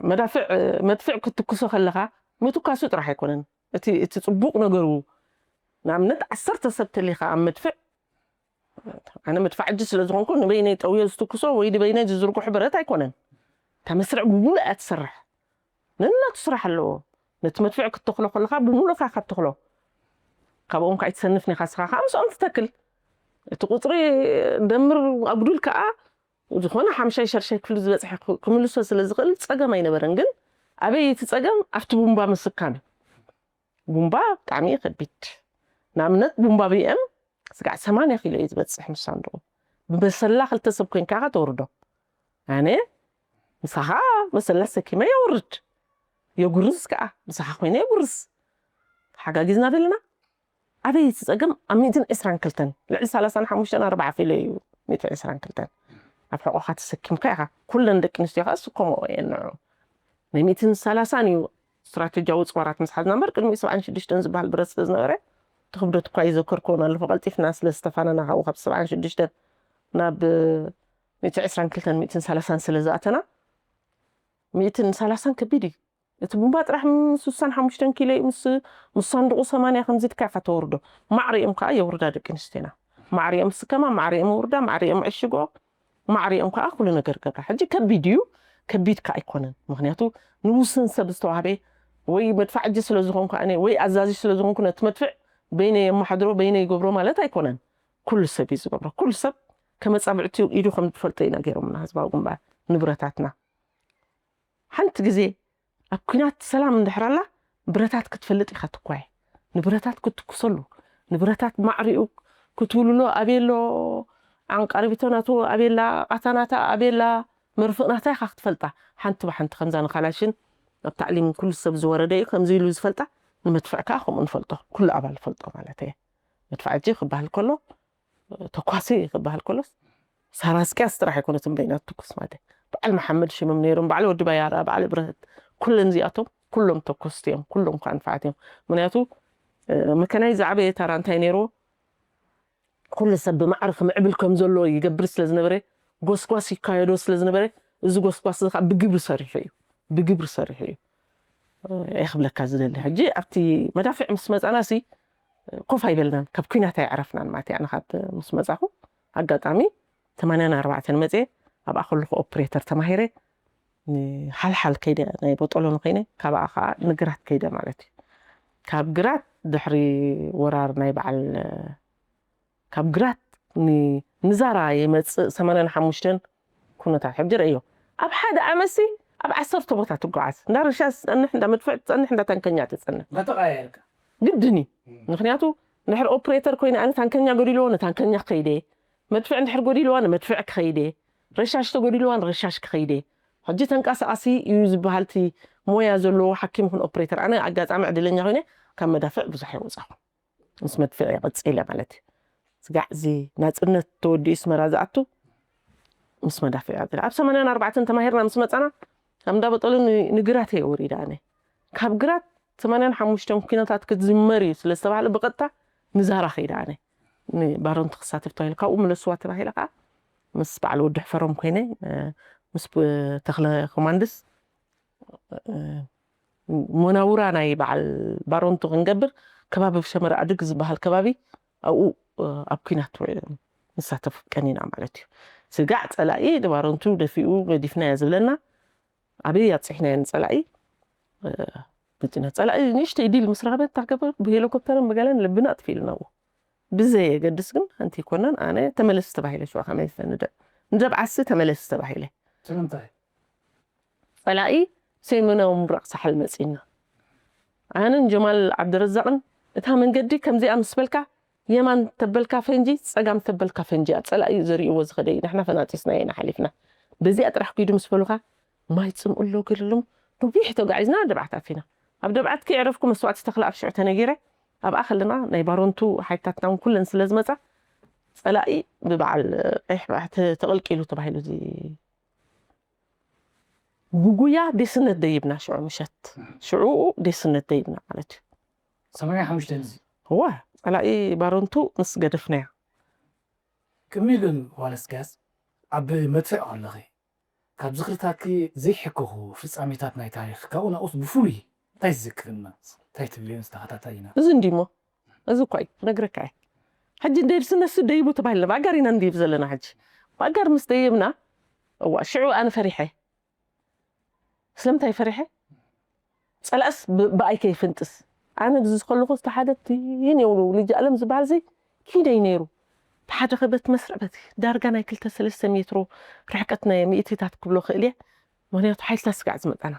መዳፍዕ መድፍዕ ክትትኩሶ ከለኻ ምትኳሱ ጥራሕ ኣይኮነን እቲ እቲ ጽቡቕ ነገሩ። ንኣብነት ዓሰርተ ሰብ ተሊኻ ኣብ መድፍዕ ኣነ መድፋዕ እጅ ስለ ዝኾንኩ ንበይነይ ጠውዮ ዝትኩሶ ወይ ንበይነይ ዝዝርግሑ ብረት ኣይኮነን። እታ መስርዕ ብሙሉእ እያ ትሰርሕ። ነናቱ ስራሕ ኣለዎ። ነቲ መድፍዕ ክትተኽሎ ከለኻ ብሙሉእካ ካብ ተኽሎ ካብኦም ከዓ ኣይትሰንፍን ኢኻ። ስኻ ከዓ ምስኦም ትተክል። እቲ ቁፅሪ ደምር ኣጉዱል ከዓ ዝኾነ ሓምሻይ ሻድሻይ ክፍሊ ዝበፅሐ ክምልሶ ስለ ዝኽእል ፀገም ኣይነበረን። ግን ኣበይ እቲ ፀገም ኣብቲ ቡምባ ምስካም እዩ። ቡምባ ብጣዕሚ እዩ ከቢድ። ንኣብነት ቡምባ ቢኤም ስጋዕ ሰማንያ ኪሎ እዩ ዝበፅሕ ምስ ሳንዱቑ። ብመሰላ ክልተ ሰብ ኮይንካ ኢኻ ተውርዶ። ኣነ ምሳኻ መሰላ ሰኪመ የውርድ የጉርዝ ከዓ ምሳኻ ኮይነ የጉርዝ። ተሓጋጊዝና ደለና ኣበይ እቲ ፀገም ኣብ ሚእትን ዕስራን ክልተን ልዕሊ ሰላሳን ሓሙሽተን ኣርባዓ ኪሎ እዩ። ሚእትን ዕስራን ክልተን ኣብ ሕቆኻ ተሰኪምካ ኢኻ ኩለን ደቂ ኣንስትዮ ከዓ ስከምኦ እየን ንዑ ናይ ሚእትን ሰላሳን እዩ። ስትራቴጂያዊ ፅዋራት ምስ ሓዝና እምበር ቅድሚኡ ሰብዓን ሽዱሽተን ዝበሃል ብረት ስለ ዝነበረ እቲ ክብደት እኳ ይዘከርክዎ እናለፎ ቀልጢፍና ስለ ዝተፋነና ካብኡ ካብ ሰብዓን ሽዱሽተን ናብ ሚእቲ ዕስራን ክልተን ሚእትን ሰላሳን ስለ ዝኣተና ሚእትን ሰላሳን ከቢድ እዩ። እቲ ቡምባ ጥራሕ ምስ ስሳን ሓሙሽተን ኪሎ እዩ ምስ ምስ ሳንዱቑ ሰማንያ ከምዚ ኢልካ ኢኻ ተወርዶ። ማዕሪኦም ከዓ የውርዳ ደቂ ኣንስትዮና። ማዕሪኦም ስከማ፣ ማዕሪኦም ውርዳ፣ ማዕሪኦም ዕሽጎ፣ ማዕሪኦም ከዓ ኩሉ ነገር ገብራ። ሕጂ ከቢድ እዩ፣ ከቢድ ከዓ ኣይኮነን። ምክንያቱ ንውስን ሰብ ዝተዋህበ ወይ መድፋዕ እጅ ስለ ዝኾንኩ ኣነ ወይ ኣዛዚ ስለ ዝኾንኩ ነቲ መድፍዕ በይነ የመሓድሮ በይነ ይገብሮ ማለት ኣይኮነን። ኩሉ ሰብ እዩ ዝገብሮ። ኩሉ ሰብ ከመፃብዕቲ ኢዱ ከም ዝፈልጦ ኢና ገይሮምና ህዝባዊ ግንባር ንብረታትና ሓንቲ ግዜ ኣብ ኲናት ሰላም እንድሕር ኣላ ብረታት ክትፈልጥ ኢኻ ትኳየ ንብረታት ክትትኩሰሉ ንብረታት ማዕሪኡ ክትውልሎ ኣቤሎ ዓንቃሪቢቶ ናቱ ኣቤላ ቃታ ናታ ኣቤላ መርፍእ ናታ ኢኻ ክትፈልጣ ሓንቲ ብሓንቲ ከምዛ ንካላሽን ኣብ ታዕሊም ኩሉ ሰብ ዝወረደ እዩ ከምዚ ኢሉ ዝፈልጣ ንመድፍዕ ከዓ ከምኡ ንፈልጦ ኩሉ ኣባል ፈልጦ ማለት እየ መድፍዕ ሕጂ ክበሃል ከሎ ተኳሲ ክበሃል ከሎስ ሳራ እስቅያስ ጥራሕ ኣይኮነትን በይና ትኩስ ማለት በዓል መሓመድ ሽምም ነይሮም በዓል ወዲ ባያራ በዓል እብረህት ኩለን እዚኣቶም ኩሎም ተኮስቲ እዮም ኩሎም ከዓ ንፋዓት እዮም ምክንያቱ መከናይ ዝዓበየ ታራ እንታይ ነይርዎ ኩሉ ሰብ ብማዕረ ክምዕብል ከም ዘሎ ይገብር ስለ ዝነበረ ጎስጓስ ይካየዶ ስለ ዝነበረ እዚ ጎስጓስ እዚ ከዓ ብግብሪ ሰሪሑ እዩ ብግብሪ ሰሪሑ እዩ እየ ክብለካ ዝደሊ ሕጂ ኣብቲ መዳፍዕ ምስ መፃና ሲ ኮፍ ኣይበልናን ካብ ኩናት ኣይዕረፍናን ማለት እያ ንካብ ምስ መፃኹ ኣጋጣሚ ተማንያን ኣርባዕተን መፅየ ኣብኣ ከለኹ ኦፕሬተር ተማሂረ ሓልሓል ከይደ ናይ ቦጦሎ ንኸይነ ካብኣ ከዓ ንግራት ከይደ ማለት እዩ ካብ ግራት ድሕሪ ወራር ናይ በዓል ካብ ግራት ንዛራ የመፅእ ሰማንያን ሓሙሽተን ኩነታት ሕጂ ረእዮ። ኣብ ሓደ ዓመሲ ኣብ ዓሰርተ ቦታ ትጓዓዝ፣ እንዳ ርሻ ትፀንሕ፣ እንዳ መድፍዕ ትፀንሕ፣ እንዳ ታንከኛ ትፀንሕ። እንዳተቃየርካ ግድን እዩ። ምክንያቱ ድሕሪ ኦፕሬተር ኮይነ ኣነ ታንከኛ ጎዲልዎ ንታንከኛ ክኸይደ፣ መድፍዕ እንድሕር ጎዲልዋ ንመድፍዕ ክኸይደ፣ ረሻሽ ተጎዲልዋ ንረሻሽ ክኸይደ። ሕጂ ተንቀሳቃሲ እዩ ዝበሃል እቲ ሞያ ዘለዎ ሓኪም ይኹን ኦፕሬተር። ኣነ ኣጋጣሚ ዕድለኛ ኮይነ ካብ መዳፍዕ ብዙሕ ይወፃኹ ምስ መድፍዕ ይቐፅለ ማለት እዩ። ስጋዕ እዚ ናፅነት ተወዲኡ ስመራ ዝኣቱ ምስ መዳፍዕ ይቐፅለ። ኣብ ሰማንያን ኣርባዕተን ተማሂርና ምስ መፃና ካብ እንዳበጠሉ ንግራት እየ ወሪዳ ኣነ። ካብ ግራት ሰማንያን ሓሙሽተን ኩነታት ክትዝመር እዩ ስለ ዝተባህለ ብቐጥታ ንዛራ ከይዳ ኣነ። ንባሮንቲ ክሳተፍ ተባሂለ ካብኡ ምለስዋ ተባሂለ ከዓ ምስ በዓል ወዲ ሕፈሮም ኮይነ ምስ ተኽለ ኮማንድስ መናውራ ናይ በዓል ባሮንቱ ክንገብር ከባቢ ሸመረ ኣድግ ዝበሃል ከባቢ ኣብኡ ኣብ ኩናት ንሳተፍ ቀኒና ማለት እዩ። ስጋዕ ፀላኢ ንባሮንቱ ደፊኡ ገዲፍናዮ ዝብለና ኣበይ ኣብፅሕናዮ ንፀላኢ ብፅነ ፀላኢ ንእሽተይ ዲል ምስ ረኸበ እንታይ ገበር ብሄሊኮፕተርን ብገለን ልብና ኣጥፊእልና ብዘየገድስ ግን ሓንቲ ይኮናን ኣነ ተመለስ ተባሂለ ሽዋ ከመይ ንደብ ንደብ ዓሲ ተመለስ ተባሂለ ስለምንታይ ፀላኢ ሰይመናዊ ምብራቕ ሳሕል መፂና ኣነን ጀማል ዓብደረዛቕን እታ መንገዲ ከምዚኣ ምስ በልካ የማን ተበልካ ፈንጂ ፀጋም ተበልካ ፈንጂ ኣብ ፀላኢ ዘርእዎ ዝኸደ እዩ ንሕና ፈናጢስና ኢና ሓሊፍና በዚኣ ጥራሕ ኪዱ ምስ በሉካ ማይ ፅምኡ ኣሎ ገለሎም ነዊሕ ተጓዒዝና ደብዓት ኣፊና ኣብ ደብዓት ከይዕረፍኩ መስዋእቲ ተኽለ ኣብ ሽዑ ተነጊረ ኣብኣ ከለና ናይ ባሮንቱ ሓይልታትና እውን ኩለን ስለ ዝመፃ ፀላኢ ብበዓል ቀይሕ ባሕቲ ተቐልቂሉ ተባሂሉ እዚ ብጉያ ዴስነት ደይብና ሽዑ ምሸት ሽዑ ዴስነት ደይብና ማለት እዩ ሰማንያ ሓሙሽተ እዚ እዋ ፀላኢ ባሮንቱ ምስ ገደፍናዮ ቅድሚ ግን ዋለስጋስ ኣብ መድፍዕ ኣለኺ ካብ ዝኽርታኪ ዘይሕከኹ ፍጻሜታት ናይ ታሪኽ ካብኡ ናኡስ ብፍሉይ እንታይ ዝዝክርና እንታይ ትብልዮ ምስ ተኸታታይና እዚ እንዲሞ እዚ እኳ እዩ ነግረካ እየ ሕጂ እንደ ስነሱ ደይቡ ተባሂልና ብኣጋር ኢና ንድይብ ዘለና ሕጂ ብኣጋር ምስ ደየብና እዋ ሽዑ ኣነ ፈሪሐ ስለምንታይ ፈሪሐ ፀላእስ ብኣይ ከይፍንጥስ ኣነ ብዚ ከለኹ ዝተሓደት ይን የብሉ ልጅ ኣለም ዝበሃል ዚ ኪደይ ነይሩ ተሓደ ከበት መስርዕ በቲ ዳርጋ ናይ ክልተ ሰለስተ ሜትሮ ርሕቀት ናይ ሚእትታት ክብሎ ክእል እየ ምክንያቱ ሓይልታት ስጋዕ ዝመጣና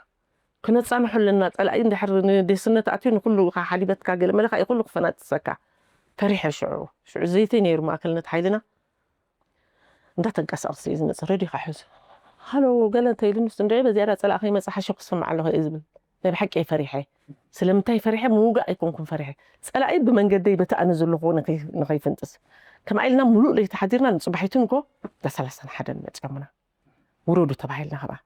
ክነፃንሖ ኣለና ፀላኢ እንድሕር ንዴስነት ኣትዩ ንኩሉ ሓሊበትካ ገለ መለካ ይኩሉ ክፈናጥሰካ ፈሪሐ ሽዑ ሽዑ ዘይተይ ነይሩ ማእከልነት ሓይልና እንዳተንቀሳቀስ እዩ ዝመፅእ ረድዮ ካሕዝ ሃሎ ገለ እንተ ኢሉ ንስ እንድዒ በዚያዳ ፀላእ ከይመፅእ ሓሸኩ ዝሰምዕ ኣለኹ እየ ዝብል ናይ ብሓቂ ፈሪሐ ስለምንታይ ፈሪሐ ምውጋእ ኣይኮንኩም ፈሪሐ ፀላኢ ብመንገደይ በቲ ኣነ ዘለኹ ንኸይፍንጥስ ከምኣ ኢልና ሙሉእ ለይቲ ሓዲርና ንፅባሒቱ ንጎ ዳ ሰላሳን ሓደን መፅኦምና ውረዱ ተባሂልና ካብኣ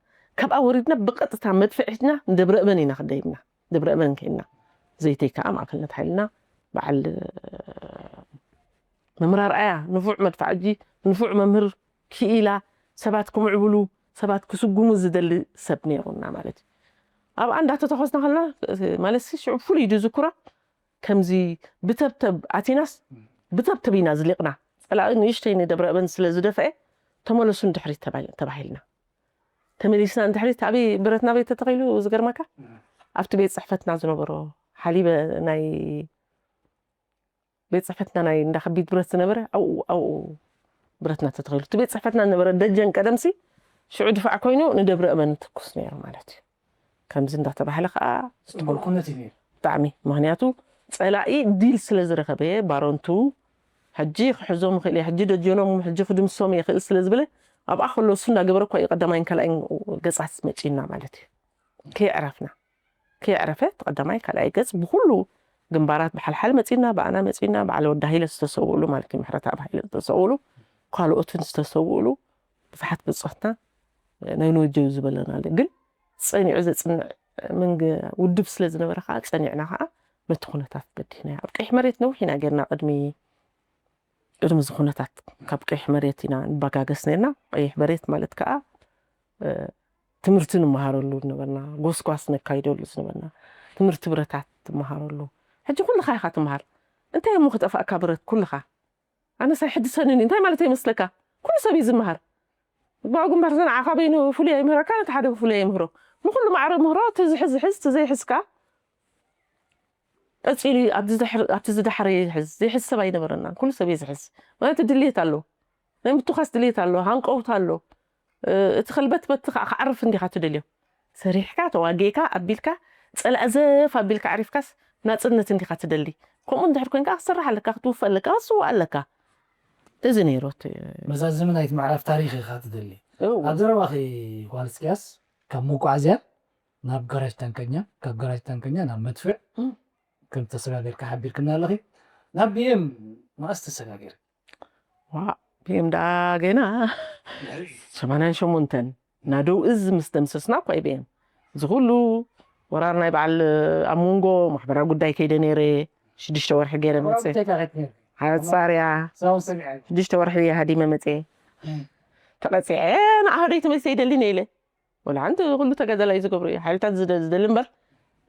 ካብኣ ወሪድና ብቀጥታ መድፍዕ ሒዝና ንደብረ እበን ኢና ክደይብና ደብረ እበን ከይድና ዘይተይ ከዓ ማእከልነት ሓይልና በዓል መምህር ኣርኣያ ንፉዕ መድፋዕጂ ንፉዕ መምህር ክኢላ ሰባት ክምዕብሉ ሰባት ክስጉሙ ዝደሊ ሰብ ነይሩና ማለት እዩ ኣብኣ እንዳተተኮስና ከለና ማለት ሽዑ ፍሉይ ዝዝክሮ ከምዚ ብተብተብ ኣቲናስ ብተብተብ ኢና ዝሊቕና ፀላኢ ንእሽተይ ንደብረ እበን ስለ ዝደፍአ ተመለሱ ንድሕሪት ተባሂልና ተመሊስና ንድሕሪት ኣበይ ብረትና በይ ተተኺሉ ዝገርመካ ኣብቲ ቤት ፅሕፈትና ዝነበሮ ሓሊበ ናይ ቤት ፅሕፈትና ናይ እንዳ ከቢድ ብረት ዝነበረ ኣብኡ ኣብኡ ብረትና ተተኺሉ እቲ ቤት ፅሕፈትና ዝነበረ ደጀን ቀደምሲ ሽዑ ድፋዕ ኮይኑ ንደብረ እበን ትኩስ ነይሩ ማለት እዩ ከምዚ እንዳተባህለ ከዓ ምልኩነት እዩ ነይሩ ብጣዕሚ ምክንያቱ ፀላኢ ዲል ስለ ዝረኸበ ባሮንቱ ሕጂ ክሕዞም ይኽእል እየ ሕጂ ደጀኖም ሕጂ ክድምሶም እየ ይኽእል ስለ ዝበለ ኣብኣ ከሎ እሱ እንዳገበረ እኳ እዩ ቀዳማይን ካልኣይን ገፃት መፂና ማለት እዩ ከየዕረፍና ከየዕረፈ እቲ ቀዳማይ ካልኣይ ገፅ ብኩሉ ግንባራት ብሓልሓል መፂና ብኣና መፂና በዓል ወዲ ሃይለ ዝተሰውእሉ ማለት እዩ ምሕረት ኣብ ሃይለ ዝተሰውእሉ ካልኦትን ዝተሰውእሉ ብዙሓት ብፆትና ናይ ነወጀው ዝበለና ግን ፀኒዑ ዘፅንዕ መንግ ውድብ ስለ ዝነበረ ከዓ ፀኒዕና ከዓ ነቲ ኩነታት በዲህና ኣብ ቀይሕ መሬት ነዊሕ ኢና ጌርና ቅድሚ ቅድሚ እዚ ኩነታት ካብ ቀይሕ መሬት ኢና ንባጋገስ ነርና ቀይሕ መሬት ማለት ከዓ ትምህርቲ ንመሃረሉ ዝነበርና ጎስጓስ ነካይደሉ ዝነበርና ትምህርቲ ብረታት ትመሃረሉ ሕጂ ኩልኻ ኢኻ ትመሃር እንታይ እሞ ክጠፋእካ ብረት ኩልኻ ኣነስ ኣይሕድሰንን እዩ እንታይ ማለት ይመስለካ ኩሉ ሰብ እዩ ዝመሃር ብኣኡ ግንባር ዘንዓ ካበይኑ ፍሉይ ኣይምህረካ ነቲ ሓደ ፍሉይ ኣይምህሮ ንኩሉ ማዕረ ምህሮ እቲ ዝሕዝ ዝሕዝ እቲ ዘይሕዝካ ቀፂሉ ኣብቲ ዝዳሕረ ይሕዝ፣ ዘይሕዝ ሰብ ኣይነበረናን። ኩሉ ሰብ እየ ዝሕዝ። ማለት ድልየት ኣሎ፣ ናይ ምትኳስ ድልየት ኣሎ፣ ሃንቀውታ ኣሎ። እቲ ከልበት በቲ ከዓ ክዓርፍ እንዲኻ ትደልዮ። ሰሪሕካ ተዋጊእካ ኣቢልካ ፀላእ ዘፍ ኣቢልካ ዓሪፍካስ ናፅነት እንዲኻ ትደሊ። ከምኡ እንድሕር ኮይንካ ክትሰርሕ ኣለካ፣ ክትውፈ ኣለካ፣ ክትስዋእ ኣለካ። እዚ ነይሮት መዛዘሚ ናይቲ ምዕራፍ ታሪኽ ኢኻ ትደሊ። ኣብ ዘረባኺ ጓል እስቅያስ ካብ መጓዓዝያ ናብ ጋራጅ ታንከኛ፣ ካብ ጋራጅ ታንከኛ ናብ መድፍዕ ከም ተሰጋገርካ ሓቢርክና ኣለኺ። ናብ ቢኤም መኣስ ተሰጋገር? ቢኤም ደኣ ገና ሰማንያን ሸሞንተን ናደው እዝ ምስ ደምሰስና እኳ እዩ ቢኤም እዚ ኩሉ ወራር ናይ በዓል ኣብ መንጎ ማሕበራዊ ጉዳይ ከይደ ነይረ። ሽዱሽተ ወርሒ ገይረ መፅእ ሓፃርያ ሽዱሽተ ወርሒ ሃዲመ መፅእ ተቐፂዐ ንኣህደይ ተመልሰ ይደሊ ነይለ ወላ ሓንቲ ኩሉ ተጋዳላይ ዝገብሮ እዩ ሓይልታት ዝደሊ እምበር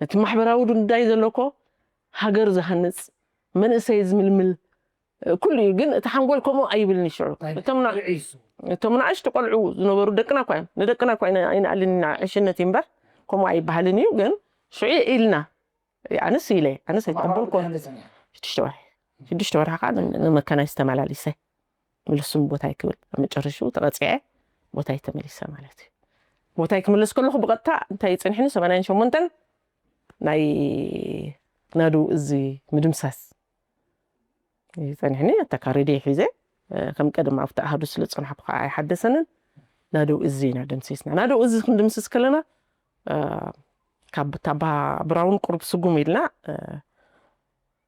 ነቲ ማሕበራዊ ጉዳይ ዘለኮ ሃገር ዝሃንፅ መንእሰይ ዝምልምል ኩሉ እዩ። ግን እቲ ሓንጎል ከምኡ ኣይብልን ይሽዑ እቶም ንኣሽቱ ቆልዑ ዝነበሩ ደቅና እኳ እዮም ንደቅና እኳ ኣይንኣልን ኢና ዕሽነት እዩ እምበር ከምኡ ኣይበሃልን እዩ። ግን ሽዑ ኢልና ኣነስ ኢለ ኣነስ ኣይተቀበልኩ ሽዱሽተ ወርሒ ሽዱሽተ ወርሒ ከዓ ንመካናይዝ ተመላሊሰ ምልሱም ቦታይ ክብል ኣብ መጨረሽኡ ተቐፂዐ ቦታይ ተመሊሰ ማለት እዩ። ቦታይ ክምለስ ከለኹ ብቐጥታ እንታይ ይፅንሕኒ ሰማንያን ሸሞንተን ናይ ናደው እዚ ምድምሳስ ይፀንሕኒ። ኣታ ካሬድየ ሒዘ ከም ቀደም ኣብቲ ኣሃዱ ስለ ዝፀንሐኩ ከዓ ኣይሓደሰንን። ናደው እዚ ኢና ደምሲስና። ናደው እዚ ክንድምስስ ከለና ካብ ታባ ብራውን ቁሩብ ስጉም ኢልና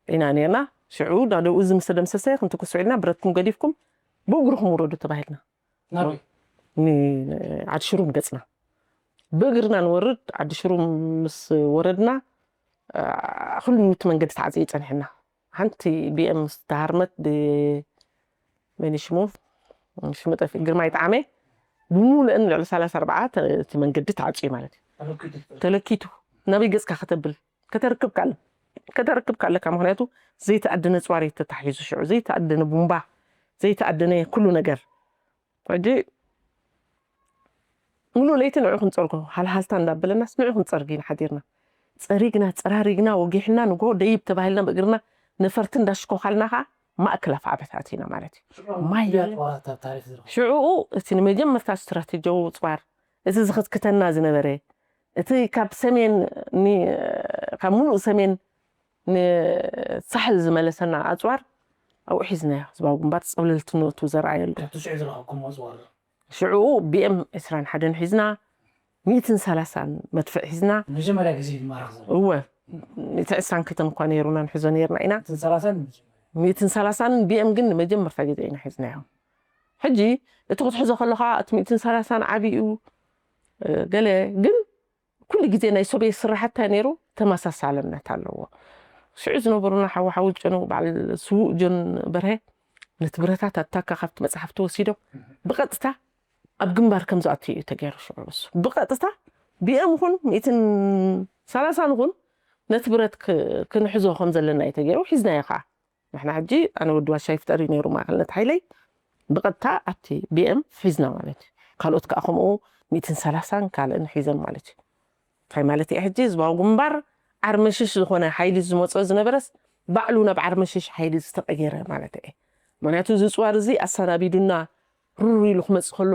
ኢና ነርና። ሽዑ ናደው እዚ ምስ ተደምሰሰ ክንትኩሱ ኢልና ብረትኩም ገዲፍኩም ብእግርኩም ውረዱ ተባሂልና። ዓዲ ሽሩም ገፅና ብእግርና ንወርድ። ዓዲ ሽሩም ምስ ወረድና ኩሉ እቲ መንገዲ ተዓፅዩ ፀንሕና። ሓንቲ ቢኤም ዝተሃርመት ብመን ሽሙ ሽሙ ጠፊ ግርማይ ጣዕመ ብሙሉእን ልዕሊ ሰላሳ ኣርባዓ እቲ መንገዲ ተዓፅዩ ማለት እዩ። ተለኪቱ ናበይ ገፅካ ከተብል ከተርክብ ካለ ከተርክብ ካለካ ምክንያቱ ዘይተኣደነ ፅዋር ተታሒዙ ሽዑ ዘይተኣደነ ቡምባ ዘይተኣደነ ኩሉ ነገር ሕጂ ሙሉእ ለይቲ ንዑ ክንፀርጎ ሃልሃልታ እንዳበለናስ ንዑ ክንፀርግ ኢና ሓዲርና። ፀሪግና ፀራሪግና ወጊሕና ንጎ ደይብ ተባሂልና ብእግርና ነፈርቲ እንዳሽኮኻልና ከዓ ማእከል ኣፍዓበት ኣቲና ማለት እዩ። ማይ ሽዕኡ እቲ ንመጀመርታ ስትራቴጂያዊ ፅዋር እቲ ዝኽትክተና ዝነበረ እቲ ካብ ሰሜን ካብ ሙሉእ ሰሜን ንሳሕል ዝመለሰና ኣፅዋር ኣብኡ ሒዝናዮ። ህዝባዊ ግንባር ፀብለልቲ ንእቱ ዘርኣየሉ ትሽዑ ዝረኸብኩም ኣፅዋር ሽዑኡ ቢኤም ዕስራን ሓደን ሒዝና ሚእትን ሰላሳን መድፍዕ ሒዝና መጀመርያ ግዜ ይማረኽ ዘሎ እወ ሚእቲ ዕስራን ክልተን እኳ ነይሩና ንሕዞ ነይርና ኢና። ሚእትን ሰላሳን ሚእትን ሰላሳን ቢኤም ግን ንመጀመርታ ግዜ ኢና ሒዝናዮ። ሕጂ እቲ ክትሕዞ ከለኻ እቲ ሚእትን ሰላሳን ዓብዩ ገለ ግን ኩሉ ግዜ ናይ ሶብየት ስራሓት እንታይ ነይሩ ተመሳሳልነት ኣለዎ። ሽዑ ዝነበሩና ሓወሓዊ ጨኑ በዓል ስዉእ ጆን በርሀ ነቲ ብረታት ኣታካ ካብቲ መፅሓፍቲ ወሲዶም ብቐጥታ ኣብ ግንባር ከም ዝኣቱ እዩ ተገይሩ። ሽዑ እሱ ብቐጥታ ቢኤም ኹን ሚእትን ሰላሳን ኹን ነቲ ብረት ክንሕዞ ከም ዘለና እዩ ተገይሩ። ሒዝናዮ ከዓ ንሕና ሕጂ ኣነ ወዲ ዋሻ ይፍጠር እዩ ነይሩ ማእኸልነት ሓይለይ ብቐጥታ ኣብቲ ቢኤም ሒዝና ማለት እዩ። ካልኦት ከዓ ከምኡ ሚእትን ሰላሳን ካልእን ሒዘን ማለት እዩ። እንታይ ማለት እየ ሕጂ ህዝባዊ ግንባር ዓርመሽሽ ዝኾነ ሓይሊ ዝመፅኦ ዝነበረስ ባዕሉ ናብ ዓርመሽሽ ሓይሊ ዝተቐየረ ማለት እየ። ምክንያቱ እዚ ፅዋር እዚ ኣሰናቢዱና ሩር ኢሉ ክመፅእ ከሎ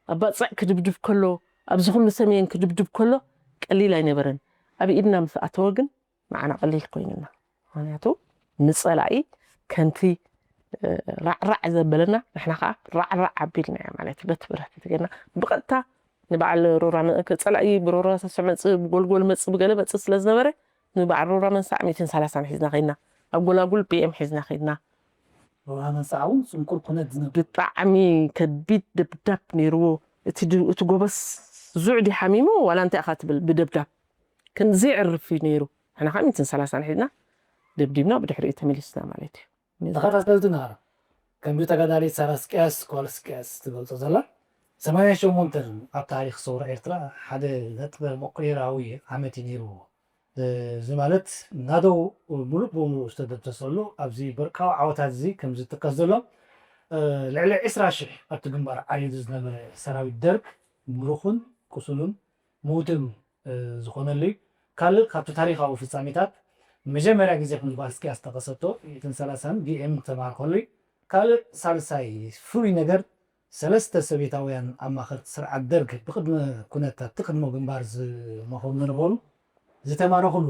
ኣብ ባፅዕ ክድብድብ ከሎ ኣብዚ ኩሉ ሰሜን ክድብድብ ከሎ ቀሊል ኣይነበረን። ኣብ ኢድና ምስ ኣተወ ግን ንዓና ቀሊል ኮይኑና። ምክንያቱ ንፀላኢ ከምቲ ራዕራዕ ዘበለና ንሕና ከዓ ራዕራዕ ኣቢልናዮ ማለት እዩ። በቲ ብረት ተገና ብቐጥታ ንበዓል ሮራ መ- ፀላኢ ብሮራ ሰስዕ መፅእ ብጎልጎል መፅእ ብገለ መፅእ ስለ ዝነበረ ንበዓል ሮራ መንሳዕ ሚእትን ሰላሳን ሒዝና ከይድና ኣብ ጎላጉል ቢኤም ሒዝና ከይድና። ሮራ መንሳዕ እውን ፅንቁር ኩነት ዝነብ ብጣዕሚ ከቢድ ደብዳብ ነይርዎ። እቲ ድ- እቲ ጎበስ ዙዕዲ ሓሚሙ ዋላ እንታይ ኢኻ ትብል ብደብዳብ ክንዘይዕርፍ እዩ ነይሩ። ንሕና ከዓ ሚእትን ሰላሳን ሒዝና ደብዲብና ብድሕሪኡ ተመሊስና ማለት እዩ። ተኸታተልትና ከምዚ ተጋዳሊት ሳራ ስቅያስ ጓል ስቅያስ ትገልጾ ዘላ ሰማንያ ሸሞንተን ኣብ ታሪክ ሰውራ ኤርትራ ሓደ ነጥበ መቆየራዊ ዓመት እዩ ነይርዎ። እዚ ማለት ናደው ሙሉእ ብሙሉእ ዝተደምሰሰሉ ኣብዚ በርቃዊ ዓወታት እዚ ከም ዝጥቀስ ዘሎ ልዕሊ ዕስራ ሽሕ ኣብቲ ግንባር ዓሪዱ ዝነበረ ሰራዊት ደርግ ምሩኹን ቁሱሉን ምዉትን ዝኾነሉ እዩ። ካልእ ካብቲ ታሪኻዊ ፍጻሜታት መጀመርያ ግዜ ክንዲ ጓል እስክያስ ተኸሰቶ፣ ሚእትን ሰላሳን ቢኤም ተማርኸሉ እዩ። ካልእ ሳልሳይ ፍሉይ ነገር፣ ሰለስተ ሰብየታውያን ኣማኸርቲ ስርዓት ደርግ ብቅድመ ኩነታት ቅድመ ግንባር ዝመኸኑ ነበሩ። ዝተማረኹሉ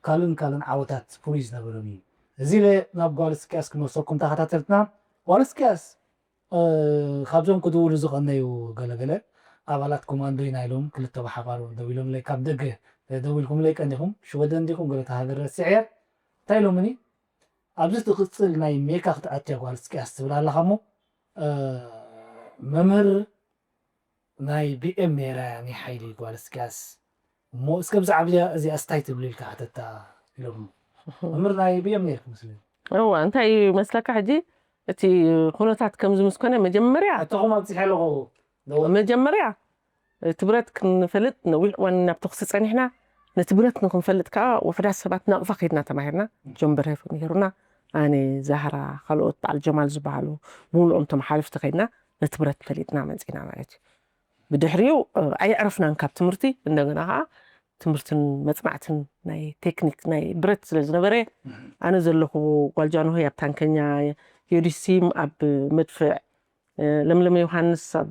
ካልእን ካልእን ዓወታት ፍሉይ ዝነበሮም እዩ። እዚ ኢለ ናብ ጓል እስክያስ ክመልሰኩም ተኸታተልትና። ጓል እስክያስ፣ እ፣ ካብዞም ክድውሉ ዝቐነዩ ገለገለ ኣባላት ኮማንዶ ኢና ኢሎም ክልተ ብሓባር እውን ደዊሎምለይ፣ ካብ ደገ ደዊልኩምለይ ቀኒኹም ሽወደን ዲኹም ገለ ተሃገረ ስዕየ እንታይ ኢሎምኒ? ኣብዚ ትቕጽል ናይ ሜካ ክትኣትያ ጓል እስክያስ ትብል ኣለኻ እሞ፣ እ፣ መምህር ናይ ቢኤም ነይራ እያ ናይ ሓይሊ ጓል እስክያስ እሞ እስከ ብዛዕባ እዚኣ እስታይ ትብል ኢልካ ሓተታ ኢሎም። መምህር ናይ ቢኤም ነይርክ መስለኒ። እዋ እንታይ እዩ መስለካ ሕጂ እቲ ኩነታት ከምዚ ምስ ኮነ መጀመርያ ኣተኹም ኣብፂሕ ኣለኹ መጀመርያ እቲ ብረት ክንፈልጥ ነዊሕ እዋን ናብ ተኹሲ ጸኒሕና። ነቲ ብረት ንክንፈልጥ ከዓ ውሕዳት ሰባት ናቕፋ ከይድና ተማሂርና። ጆን በርሀ ነይሩና፣ ኣነ፣ ዛህራ፣ ካልኦት በዓል ጀማል ዝበሃሉ ብምሉኦም እቶም ሓለፍቲ ከይድና ነቲ ብረት ፈሊጥና መጺና ማለት እዩ። ብድሕሪኡ ኣየዕረፍናን ካብ ትምህርቲ። እንደገና ከዓ ትምህርትን መፅናዕትን ናይ ቴክኒክ ናይ ብረት ስለ ዝነበረ ኣነ ዘለኹ ጓል ጃንሆይ ኣብ ታንከኛ፣ ዮዲሲም ኣብ መድፍዕ፣ ለምለም ዮሃንስ ኣብ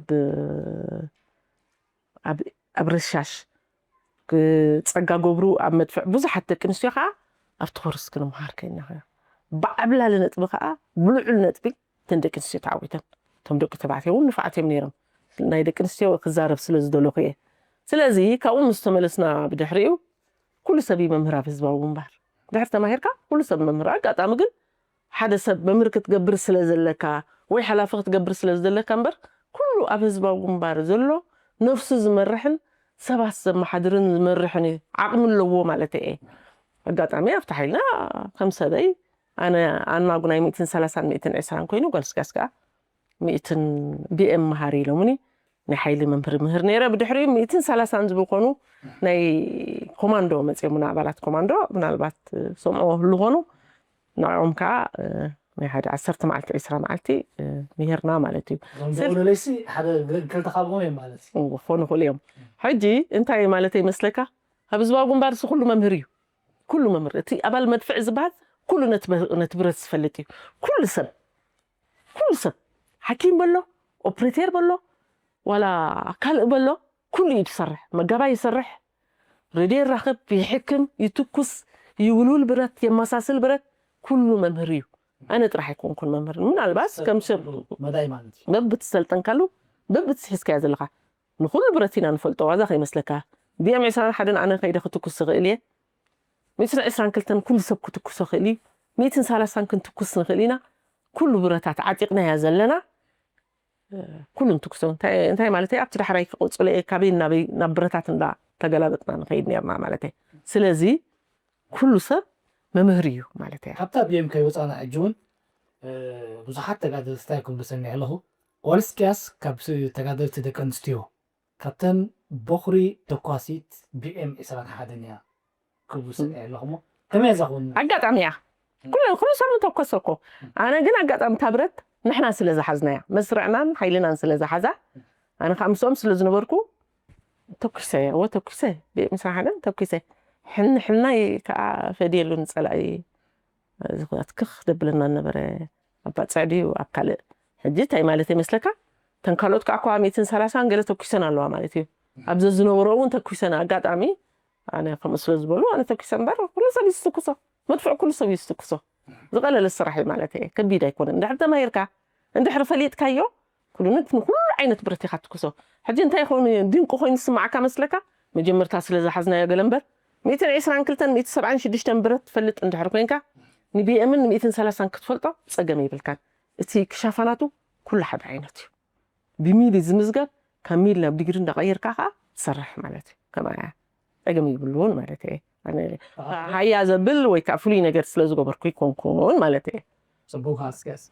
ኣብ ኣብ ረሻሽ፣ ጸጋ ገብሩ ኣብ መድፍዕ፣ ብዙሓት ደቂ ኣንስትዮ ከዓ ኣብቲ ኮርስ ክንምሃር ከይና ብዓብላሊ ነጥቢ ከዓ ብልዑል ነጥቢ እተን ደቂ ኣንስትዮ ተዓዊተን። እቶም ደቂ ተባዕትዮ እውን ንፋዓት እዮም ነይሮም። ናይ ደቂ ኣንስትዮ ክዛረብ ስለ ዝደለኹ እየ። ስለዚ ካብኡ ምስ ተመለስና ብድሕሪኡ ኩሉ ሰብ እዩ መምህር ኣብ ህዝባዊ ግንባር። ድሕር ተማሂርካ ኩሉ ሰብ መምህር። ኣጋጣሚ ግን ሓደ ሰብ መምህር ክትገብር ስለ ዘለካ ወይ ሓላፊ ክትገብር ስለ ዝደለካ እምበር ኩሉ ኣብ ህዝባዊ ግንባር ዘሎ ነፍሱ ዝመርሕን ሰባት ዘመሓድርን ዝመርሕን እዩ። ዓቕሚ ኣለዎ ማለት እየ። ኣጋጣሚ ኣብቲ ሓይልና ከም ሰበይ ኣነ ኣናጉ ናይ ሚእትን ሰላሳን ሚእትን ዕስራን ኮይኑ ጓል ስጋስ ከዓ ሚእትን ቢኤም መሃሪ ኢሎምኒ ናይ ሓይሊ መምህር ምህር ነይረ። ብድሕሪኡ ሚእትን ሰላሳን ዝብኮኑ ናይ ኮማንዶ መፅኦምና ኣባላት ኮማንዶ ምናልባት ሰምዖ ህሉ ኮኑ ንዕኦም ከዓ ናይ ሓደ ዓሰርተ መዓልቲ ዕስራ መዓልቲ ምሄርና ማለት እዩ። እዞም ደውለለይሲ ሓደ ክልተ ካብኦም እዮም ማለት እዩ። እዎ፣ ክኾኑ ይኽእሉ እዮም። ሕጂ እንታይ ማለተይ ይመስለካ? ኣብ ህዝባዊ ግንባር እሱ ኩሉ መምህር እዩ። ኩሉ መምህር። እቲ ኣባል መድፍዕ ዝበሃል ኩሉ ነቲ በ-፣ ነቲ ብረት ዝፈልጥ እዩ። ኩሉ ሰብ፣ ኩሉ ሰብ፣ ሓኪም በሎ፣ ኦፕሬተር በሎ፣ ዋላ ካልእ በሎ፣ ኩሉ እዩ ዝሰርሕ። መጋባይ ይሰርሕ፣ ሬድዮ ይራኸብ፣ ይሕክም፣ ይትኩስ፣ ይውልውል ብረት፣ የመሳስል ብረት፣ ኩሉ መምህር እዩ። ኣነ ጥራሕ ኣይኮንኩን መምህር። ምናልባት ከም ሰብ መዳይ ማለት እዩ። በብትሰልጠንካሉ፣ በብትስሒዝካዮ ዘለኻ። ንኹሉ ብረት ኢና ንፈልጦ፣ ዋዛ ከይመስለካ። ቢኤም ዕስራን ሓደን ኣነ ከይደ ክትኩስ ዝኽእል እየ። ሚእትን ዕስራን ክልተን ኩሉ ሰብ ክትኩሶ ክእል እዩ። ሚእትን ሰላሳን ክንትኩስ ንኽእል ኢና። ኩሉ ብረታት ዓጢቕናያ ዘለና፣ እ፣ ኩሉ ንትኩሶ። እንታይ፣ እንታይ ማለት እዩ? ኣብቲ ዳሕራይ ክቕጽሎ እየ፣ ካበይ ናበይ ናብ ብረታት እንዳ ተገላበጥና ንኸይድ ነርና ማለት እየ። ስለዚ ኩሉ ሰብ መምህር እዩ ማለት እየ። ካብታ ቢኤም ከይወጻና ሕጂ እውን፣ እ፣ ብዙሓት ተጋደልቲ እንታይ ክብሉ ሰሚዐ ኣለኹ። ጓል እስቅያስ ካብ ስ-፣ ተጋደልቲ ደቂ ኣንስትዮ፣ ካብተን በኹሪ ተኳሲት ቢኤም ዕስራን ሓደን እያ ክብሉ ሰሚዐ ኣለኹ። እሞ ከመይ እያ እዛ ኩሉ? ኣጋጣሚ እያ። ኩሉ፣ ኩሉ ሰብ ተኮሰ እኮ። ኣነ ግን ኣጋጣሚ እታ ብረት ንሕና ስለ ዝሓዝናያ፣ መስርዕናን ሓይልናን ስለ ዝሓዛ፣ ኣነ ከዓ ምስኦም ስለ ዝነበርኩ፣ ተኩሰ፣ እወ ተኩሰ፣ ቢኤም ዕስራን ሓደን ተኩሰ። ሕን-፣ ሕናይ ከዓ ፈድየሉ ንጸላኢ ዝኽትክኽ ደብለና ነበረ። ኣብ ባጽዕ ድዩ ኣብ ካልእ? ሕጂ እንታይ ማለት ይመስለካ? እተን ካልኦት ከዓ እኳ ሚእትን ሰላሳን ገለ ተኩሰን ኣለዋ ማለት እዩ። ኣብ ዘዝነበሮ እውን ተኩሰን፣ ኣጋጣሚ ኣነ ከምኡ ስለ ዝበሉ ኣነ ተኩሰ እምበር ኩሉ ሰብ እዩ ዝትኩሶ። መድፍዕ ኩሉ ሰብ እዩ ዝትኩሶ። ዝቐለለ ስራሕ እዩ ማለት እየ። ከቢድ ኣይኮነን። እንድሕር ተማሂርካ፣ እንድሕር ፈሊጥካዮ፣ ኩሉ ነት-፣ ንኩሉ ዓይነት ብረት ኢኻ ትኩሶ። ሕጂ እንታይ ይኸውን ድንቂ ኮይኑ ዝስማዓካ መስለካ? መጀመርታ ስለ ዝሓዝናዮ ገለ እምበር፣ ሚእትን ዕስራን ክልተን ሚእትን ሰብዓን ሽዱሽተን ብረት ትፈልጥ እንድሕር ኮይንካ፣ ንቢኤምን ንሚእትን ሰላሳን ክትፈልጦ ጸገም የብልካን። እቲ ክሻፋ ናቱ ኩሉ ሓደ ዓይነት እዩ። ብሚሊ ዝምዝገብ ካብ ሚል ናብ ዲግሪ እንዳቐየርካ ከኣ ትሰርሕ ማለት እዩ። ከምኣ እያ። ጸገም የብሉን ማለት እየ። ኣነ ኣሃ። ሃያ ዘብል ወይ ከዓ ፍሉይ ነገር ስለ ዝገበርኩ ኣይኮንኩን ማለት እየ። ጽቡቕ፣ እስቅያስ።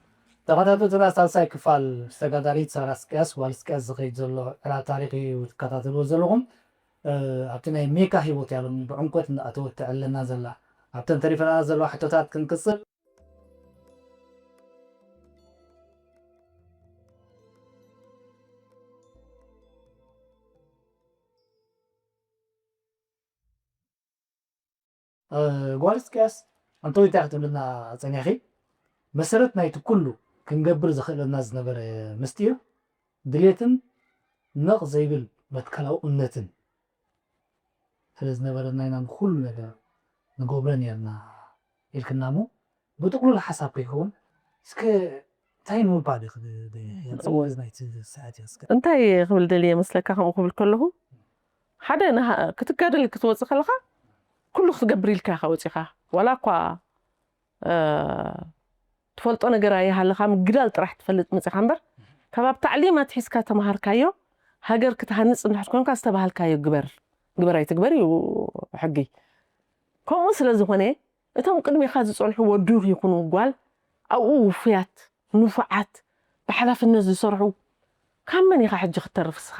ተኸታተልትና፣ ሳልሳይ ክፋል ተጋዳሊት ሳራ እስቅያስ፣ ጓል እስቅያስ ዝኸይድ ዘሎ ዕላል ታሪኽ እዩ ትከታተልዎ ዘለኹም። እ፣ ኣብቲ ናይ ሜካ ህይወት እያ ሎሚ ብዕምቆት እንዳኣተወት ተዕልለና ዘላ። ኣብተን ተሪፈና ዘለዋ ሕቶታት ክንቅጽል። እ፣ ጓል እስቅያስ፣ ኣንተወይ እንታይ ክትብልና ጸኒሕኺ? መሰረት ናይቲ ኩሉ ክንገብር ዘኽእለና ዝነበረ ምስጢር ድሌትን ነቕ ዘይብል መትከላዊ እምነትን ስለ ዝነበረና ኢና ንኹሉ ነገር ንገብሮ ነርና ኢልክና እሞ፣ ብጥቕሉል ሓሳብ ከይከውን እስከ እንታይ ንምባል ይኽእል? እወ። ናይቲ ሰዓት እያ እስከ። እንታይ ክብል ደልየ መስለካ ከምኡ ክብል ከለኹ፣ ሓደ ንሃ-፣ ክትጋደል ክትወጽእ ከለኻ ኩሉ ክትገብር ኢልካ ኢኻ ወጺኻ። ዋላ እኳ፣ እ፣ ትፈልጦ ነገር ኣይሃለኻ፣ ምግዳል ጥራሕ ትፈልጥ መጺኻ እምበር፣ ካብ ኣብ ታዕሊም ኣትሒዝካ ተማሃርካዮ፣ ሃገር ክትሃንጽ እንድሕር ኮንካ ዝተባሃልካዮ ግበር። ግበር ኣይትግበር እዩ ሕጊ። ከምኡ ስለ ዝኾነ፣ እቶም ቅድሜኻ ዝጸንሑ ወዲ ይኹኑ ጓል፣ ኣብኡ ውፉያት፣ ንፉዓት፣ ብሓላፍነት ዝሰርሑ፣ ካብ መን ኢኻ ሕጂ ክትተርፍ እስኻ?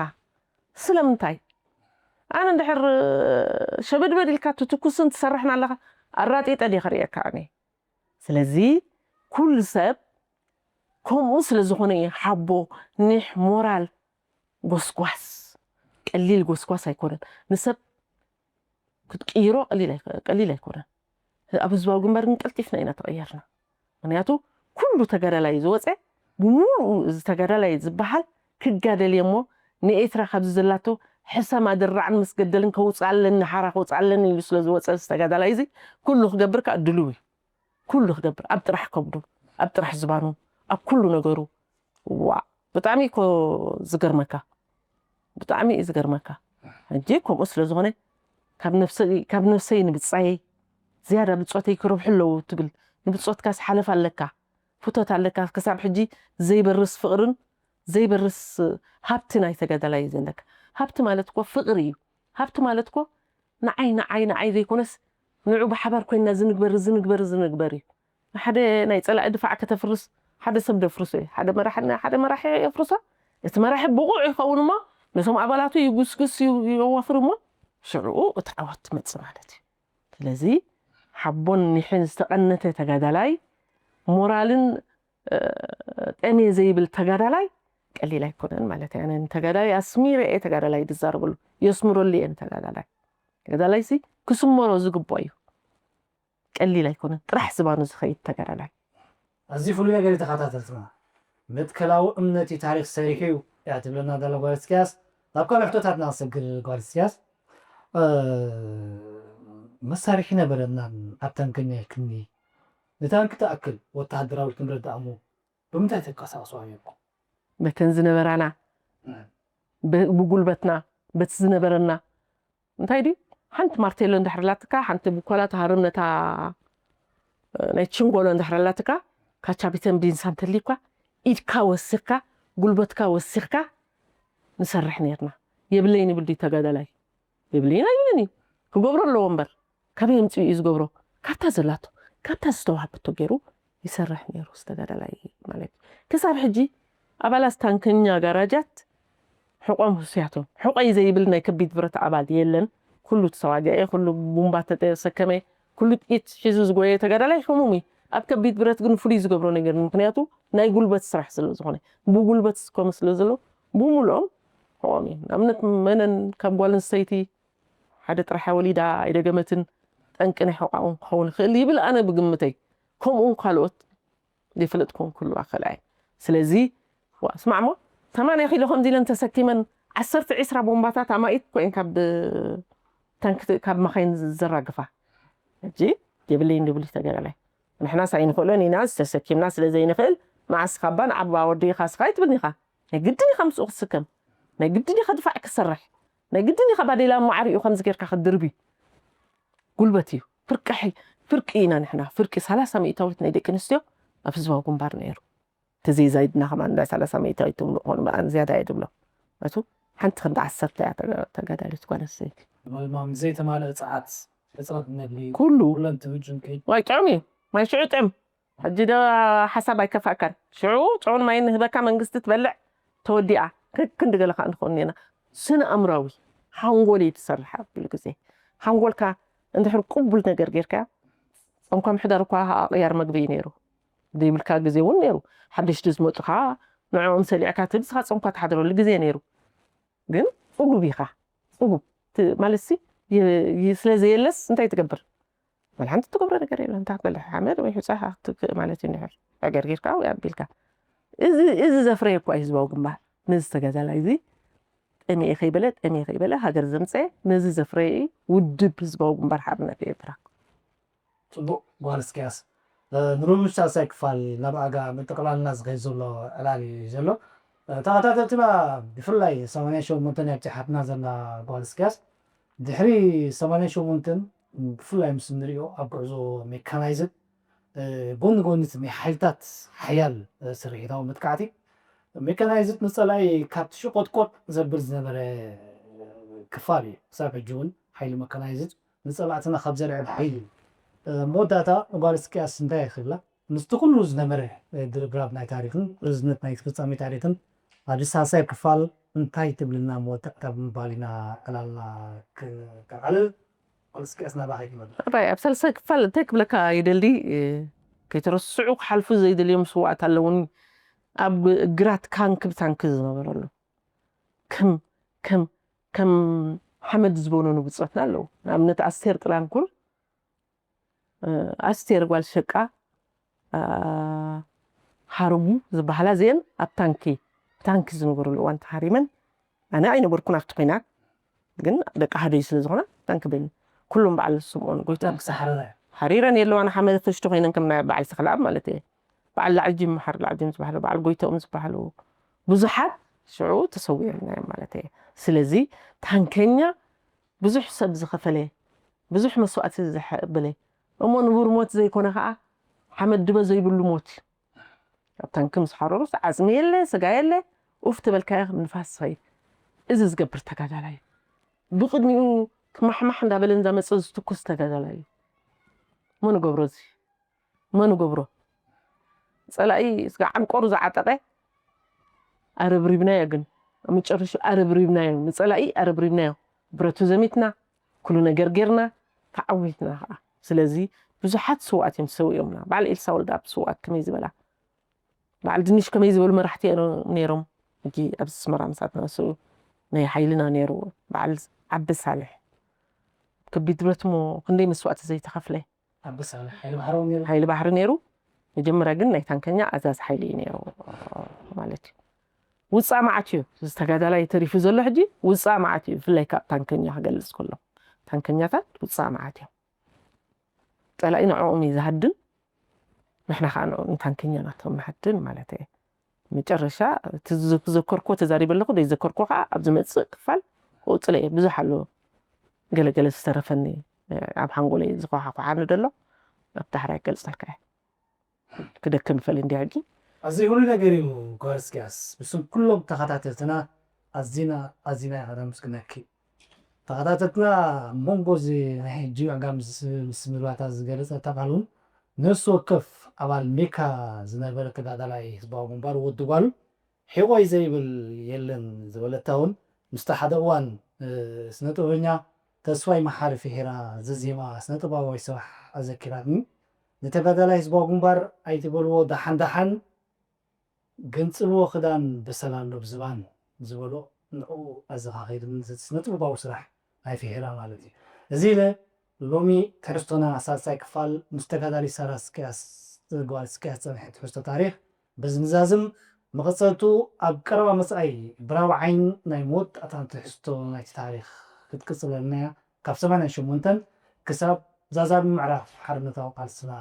ስለምንታይ? ኣነ እንድሕር ሸበድበድ ኢልካ ትትኩስን ትሰርሕን ኣለኻ፣ ኣራጢጠ ድየ ክርእየካ ኣነ? ስለዚ ኩሉ ሰብ ከምኡ ስለ ዝኾነ እዩ ሓቦ፣ ኒሕ፣ ሞራል፣ ጎስጓስ፣ ቀሊል ጎስጓስ ኣይኮነን። ንሰብ ክትቅይሮ ቀሊል ኣይኮ-፣ ቀሊል ኣይኮነን። ኣብ ህዝባዊ ግንባር ግን ቀልጢፍና ኢና ተቐየርና። ምኽንያቱ ኩሉ ተጋዳላይ ዝወፀ፣ ብምሉኡ እዚ ተጋዳላይ ዝበሃል ክጋደል እየ እሞ ንኤርትራ ካብዚ ዘላቶ ሕሰም ኣደራዕን ምስ ገደልን ከውፅኣለኒ፣ ሓራ ከውፅኣለኒ ኢሉ ስለ ዝወፀ እዚ ተጋዳላይ እዚ ኩሉ ክገብር ከዓ ድልው እዩ። ኩሉ ክገብር፣ ኣብ ጥራሕ ከብዱ፣ ኣብ ጥራሕ ዝባኑ፣ ኣብ ኩሉ ነገሩ። ዋ፣ ብጣዕሚ እኮ ዝገርመካ። ብጣዕሚ እዩ ዝገርመካ። ሕጂ ከምኡ ስለ ዝኾነ ካብ ነፍሰ-፣ ካብ ነፍሰይ ንብጻየይ ዝያዳ ብጾተይ ክረብሑ ኣለዉ ትብል። ንብጾትካስ ሓለፍ ኣለካ፣ ፍቶት ኣለካ። ክሳብ ሕጂ ዘይበርስ ፍቕርን ዘይበርስ ሃብቲ ናይ ተጋዳላይ እዩ ዘለካ። ሃብቲ ማለት እኮ ፍቕሪ እዩ። ሃብቲ ማለት እኮ ንዓይ፣ ንዓይ፣ ንዓይ ዘይኮነስ ንዑ ብሓባር ኮይንና ዝንግበር፣ ዝንግበር፣ ዝንግበር እዩ። ሓደ ናይ ጸላኢ ድፋዕ ከተፍርስ ሓደ ሰብ ደፍርሶ እዩ። ሓደ መራሒ፣ ሓደ መራሒ የፍርሶ። እቲ መራሒ ብቑዕ ይኸውን እሞ ነቶም ኣባላቱ ይጉስጉስ፣ ዩ-፣ የዋፍር እሞ ሽዑኡ እቲ ዓወት ትመጽእ ማለት እዩ። ስለዚ ሓቦን ኒሕን ዝተቐነተ ተጋዳላይ፣ ሞራልን፣ እ፣ ጠሜ ዘይብል ተጋዳላይ ቀሊል ኣይኮነን ማለት እዩ። ኣነ ንተጋዳላይ ኣስሚረ እየ ተጋዳላይ ዝዛረበሉ፣ የስምረሉ እየ ንተጋዳላይ። ተጋዳላይሲ ክስመሮ ዝግብኦ እዩ። ቀሊል ኣይኮነን። ጥራሕ ዝባኑ ዝኸይድ ተጋዳላይ። ኣዝዩ ፍሉይ ነገር እዩ ተኸታተልትና። መትከላዊ እምነት እዩ ታሪኽ ሰሪሑ እዩ እያ ትብለና ዘላ ጓል እስክያስ። ናብ ካልእ ሕቶታትና ንሰግር ጓል እስክያስ። እ፣ መሳርሒ ነበረናን ኣብ ታንክን ኢልክኒ። ንታንክ ትኣክል ወተሃደራዊ ክንረድኣሞ ብምንታይ ተንቀሳቕስዋ ነርኩም? በተን ዝነበራና፣ እ። ብ-፣ ብጉልበትና፣ በቲ ዝነበረና። እንታይ ድዩ? ሓንቲ ማርቴሎ እንድሕር ኣላትካ፣ ሓንቲ ብኮላ ትሃርም ነታ፣ እ፣ ናይ ችንጎሎ እንድሕር ኣላትካ፣ ካቻቢተን ቢንሳ እንተልዩካ፣ ኢድካ ወሲኽካ፣ ጉልበትካ ወሲኽካ ንሰርሕ ነርና። የብለይን ይብል ድዩ ተጋዳላይ? የብለይን ኣይብልን እዩ። ክገብሮ ኣለዎ እምበር፣ ካበይ ኣምጺኡ እዩ ዝገብሮ? ካብታ ዘላቶ፣ ካብታ ዝተዋህበቶ ገይሩ ይሰርሕ ነይሩ፣ ዝተጋዳላይ ማለት እዩ። ክሳብ ሕጂ ኣባላት ታንከኛ ጋራጃት ሕቖም ህሱያቶም። ሕቖይ ዘይብል ናይ ከቢድ ብረት ኣባል የለን። ኩሉ ተሰዋግዐ፣ ኩሉ ቡምባ ተተሰከመ፣ ኩሉ ጥይት ሒዙ ዝጎየ ተጋዳላይ ሕሙም እዩ። ኣብ ከቢድ ብረት ግን ፍሉይ ዝገብሮ ነገር፣ ምኽንያቱ ናይ ጉልበት ስራሕ ስለ ዝኾነ፣ ብጉልበት ዝስከሙ ስለ ዘለዉ፣ ብምልኦም ሕቖም እዩ። ንኣብነት መነን ካብ ጓል ኣንስተይቲ ሓደ ጥራሕ ወሊዳ ኣይደገመትን፣ ጠንቂ ናይ ሕቖኣ እውን ክኸውን ይኽእል ይብል ኣነ ብግምተይ። ከምኡ እውን ካልኦት ዘይፈለጥኩም ኩሉ ኣኸልኣይ። ስለዚ፣ ዋ፣ ስማዕ እሞ፣ ተማንያ ኪሎ ከምዚ ኢለን ተሰኪመን፣ ዓሰርተ ዒስራ ቦምባታት ኣማኢት እኮ እየን ካብ ታንክ፣ ካብ መኻይን ዘራግፋ። ሕጂ የብለይን ድብል ተጋዳላይ። ንሕናስ ኣይንኽእሎን ኢና፣ ዝተሰኪምና ስለ ዘይንኽእል፣ መዓስ ካባ ንዓባ ወዲ ኢኻ ስኻ ኣይትብልኒ ኢኻ። ናይ ግድን ኢኻ ምስኡ ክትስከም። ናይ ግድን ኢኻ ድፋዕ ክትሰርሕ። ናይ ግድን ኢኻ ባዴላ እሞ ዓሪኡ ከምዚ ጌርካ ክትድርቢ። ጉልበት እዩ። ፍርቂ ሓይ-፣ ፍርቂ ኢና ንሕና። ፍርቂ ሰላሳ ሚእታዊት ናይ ደቂ ኣንስትዮ ኣብ ህዝባዊ ግንባር ነይሩ። ተዘይዛይድና ከማን እንዳ ሰላሳ ሚእታዊት ትብሉ ኾኑ፣ በኣን ዝያዳ እየ ድብሎ። እቱ ሓንቲ ክንዲ ዓሰርተ እያ ተጋ-፣ ተጋዳሊት ጓል ኣንስተይቲ። ማም ዘይተማልአ ጸዓት፣ ሕጽረት መግቢ፣ ኩሉ። ኩለን ትህጅም ከይድ። ዋይ ጥዑም እዩ። ማይ ሽዑ ጥዕም። ሕጂ ዶ ሓሳብ ኣይከፋእካን። ሽዑ ጥዑም ማይ ንህበካ መንግስቲ ትበልዕ ተወዲኣ። ከክንዲ ገለ ከኣ ንኸውን ኢና። ስነ ኣእምራዊ ሓንጎል እዩ ትሰርሕ ኣብ ኩሉ ግዜ። ሓንጎልካ እንድሕር ቅቡል ነገር ጌርካ፣ ጾምካ ምሕዳር እኳ ቅያር መግቢ እዩ ነይሩ። ዘይብልካ ግዜ እውን ነይሩ። ሓደሽቲ ዝመጹኻ ንዕኦም ሰሊዕካ ትብል፣ ንስኻ ጾምካ ትሓድረሉ ግዜ ነይሩ። ግን ጽጉብ ኢኻ። ጽጉብ። ት-፣ ማለትሲ ይ-፣ ይ-፣ ስለ ዘየለስ እንታይ ትገብር? ወላ ሓንቲ ትገብሮ ነገር የለን። እንታይ ክትበልዕ ሓመድ ወይ ሑፃ ክትክእ ማለት እዩ። እንድሕር ዕገርጊርካ ወይ ኣቢልካ። እዚ፣ እዚ ዘፍረየ እኳ እዩ ህዝባዊ ግንባር። ነዚ ተጋዳላይ እዚ ጠሚኤ ከይበለ፣ ጠሚኤ ከይበለ ሃገር ዘምፀ፣ ነዚ ዘፍረየ እዩ ውድብ ህዝባዊ ግንባር ሓርነት ኤርትራ። ፅቡቕ ጓል እስኪያስ፣ እ፣ ንርቡሽ ሳልሳይ ክፋል ናብ ኣጋ ምጥቕላልና ዝኸይድ ዘሎ ዕላል እዩ ዘሎ። እ፣ ተኸታተልትና ብፍላይ ሰማንያ ሸሞንተ ኣብቲ ሓትና ዘላ ጓል እስኪያስ ድሕሪ ሰማንያ ሸሞንተ ብፍላይ ምስ ንሪኦ ኣብ ጉዕዞ ሜካናይዝድ፣ እ፣ ጎኒ ጎኒ እቲ ናይ ሓይልታት ሓያል፣ እ፣ ስርሒታዊ መጥቃዕቲ ሜካናይዝድ ንፀላኢ ካብቲ ሽቆጥቆጥ ዘብል ዝነበረ ክፋል እዩ። ክሳብ ሕጂ እውን ሓይሊ መካናይዝድ ንፀላእትና ካብ ዘርዕድ ሓይሊ እዩ። እ፣ መወዳእታ ጓል እስቅያስ እንታይ ይኽብላ? ምስቲ ኩሉ ዝነበረ፣ እ፣ ድርብራብ ናይ ታሪኽን ርዝነት ናይ ፍጻሜ ታሪኽን ኣብዚ ሳልሳይ ክፋል እንታይ ትብልና መወዳእታ ብምባል ኢና ዕላልና ክ-፣ ከቃልል። ጓል እስቅያስ ናባኻ ይመለስ። ራይ ኣብ ሳልሳይ ክፋል እንታይ ክብለካ ይደሊ፣ እ፣ ከይተረስዑ ክሓልፉ ዘይደልዮም ስዋኣት ኣለውኒ። ኣብ ግራት ካንክ ብታንክ ዝነበረሉ ከም ከም ከም ሓመድ ዝበነኑ ብጾትና ኣለዉ። ንኣብነት ኣስቴር ጥላንኩር፣ እ፣ ኣስቴር ጓል ሸቃ፣ እ፣ ሃረጉ ዝበሃላ እዚአን ኣብ ታንኪ ታንኪ ዝነበሩሉ እዋን ተሃሪመን። ኣነ ኣይነበርኩን ኣብቲ ኮይናት፣ ግን ደቂ ሃደይ ስለ ዝኾና ታንኪ በይኒ። ኩሎም በዓል ስምኦን ጎይታ ክሳብ ሓረራ እያ። ሃሪረን የለዋን ሓመድ ፈሽቲ ኮይነን ከም ናይ በዓል ተኽለኣብ ማለት እየ። በዓል ላዕል ጂም መሓር ላዕል ጂም ዝበሃሉ፣ በዓል ጎይታኦም ዝበሃሉ ብዙሓት ሽዑ ተሰዊኦም እዮም ማለት እየ። ስለዚ ታንከኛ ብዙሕ ሰብ ዝኸፈለ፣ ብዙሕ መስዋእቲ ዝሓበለ እሞ ንቡር ሞት ዘይኮነ ከዓ ሓመድ ድበ ዘይብሉ ሞት እዩ። ኣብ ታንኪ ምስ ሓረሩስ ዓፅሚ የለ፣ ስጋ የለ፣ ኡፍ ተበልካዮ ከም ንፋስ ዝኸይድ። እዚ ዝገብር ተጋዳላይ እዩ። ብቕድሚኡ ክማሕማሕ እንዳበለ እንዳመፀ ዝትኩስ ተጋዳላይ እዩ። እሞ ንገብሮ እዚ መን ገብሮ? ፀላኢ ስጋ ዓንቆሩ ዝዓጠቐ ኣረብሪብናዮ፣ ግን ኣብ መጨረሻ ኣረብሪብናዮ፣ ንፀላኢ ኣረብሪብናዮ። ብረቱ ዘሚትና፣ ኩሉ ነገር ጌርና፣ ተዓዊትና ከዓ። ስለዚ ብዙሓት ስውኣት እዮም ሰዊኦምና። በዓል ኤልሳ ወልደኣብ ስውኣት ከመይ ዝበላ፣ በዓል ድንሽ ከመይ ዝበሉ መራሕቲ እዮም ነይሮም። ሕጂ ኣብዚ ኣስመራ ምሳትና ንስኡ ናይ ሓይልና ነይሩ። በዓል ዓቢ ሳልሕ ከቢድ ብረት እሞ ክንደይ መስዋእቲ ዘይተኸፍለ። ኣንበሳ ሓይሊ ባሕሪ እውን ነይሩ። ሓይሊ ባሕሪ ነይሩ። መጀመርያ ግን ናይ ታንከኛ ኣዛዚ ሓይሊ እዩ ነይሩ ማለት እዩ። ውፃእ መዓት እዩ። እዚ ተጋዳላይ ተሪፉ ዘሎ ሕጂ ውፃእ መዓት እዩ። ብፍላይ ካብ ታንከኛ ክገልፅ ከሎ፣ ታንከኛታት ውፃእ መዓት እዮም። ፀላኢ ንዕኦም እዩ ዝሃድን፣ ንሕና ከዓ ንዕኦም ታንከኛ ናቶም ንሃድን ማለት እየ። መጨረሻ እቲ ዝዘ-፣ ዘከርኩዎ ተዛሪበ ኣለኹ፣ ዘይዘከርኩዎ ከዓ ኣብ ዝመፅእ ክፋል ክቕፅሎ እየ። ብዙሕ ኣሎ ገለገለ ዝተረፈኒ፣ ኣብ ሓንጎለይ ዝኮሓኮሓኒ ደሎ ኣብቲ ሓራይ ክገልፀልካ እየ። ክደክም ይኽእል እንዲ ሕጂ። ኣዝዩ ህሉይ ነገር እዩ ጓል እስቅያስ። ብስም ኩሎም ተኸታተልትና ኣዚና ኣዚና ኢና ከነመስግነኪ። ተኸታተልትና መንጎ እዚ ናይ ሕጂ ኣጋ ምስ፣ ምስ ምልባታ ዝገለጸ እታ ቃል እውን ነፍሲ ወከፍ ኣባል ሜካ ዝነበረ ተጋዳላይ ህዝባዊ ግንባር ወዲ ጓሉ ሒቖይ ዘይብል የለን ዝበለታ እውን ምስቲ ሓደ እዋን፣ እ፣ ስነ ጥበበኛ ተስፋይ መሓሪ ፍሒራ ዘዜማ ስነ ጥበባዊ ስራሕ ኣዘኪራትኒ። ንተጋዳላይ ህዝባዊ ግንባር ኣይትበልዎ ደሓን ደሓን ገንጽልዎ ክዳን በሰላ ኣሎ ብዝባን ዝበሎ ንዕኡ ኣዘኻኺርኒ ነቲ ስነ ጥበባዊ ስራሕ ናይ ፍሒራ ማለት እዩ። እዚ ኢለ ሎሚ ትሕዝቶና ሳልሳይ ክፋል ምስ ተጋዳሊት ሳራ እስቅያስ ጓል እስቅያስ ዝጸንሐ ትሕዝቶ ታሪኽ በዚ ንዛዝም። መቐጸልቱ ኣብ ቀረባ መጻኢ ብራብዓይን ናይ መወዳእታን ትሕዝቶ ናይቲ ታሪኽ ክትቅጽለልና እያ። ካብ ሰማንያን ሸሞንተን ክሳብ ዛዛሚ ምዕራፍ ሓርነታዊ ቃልስና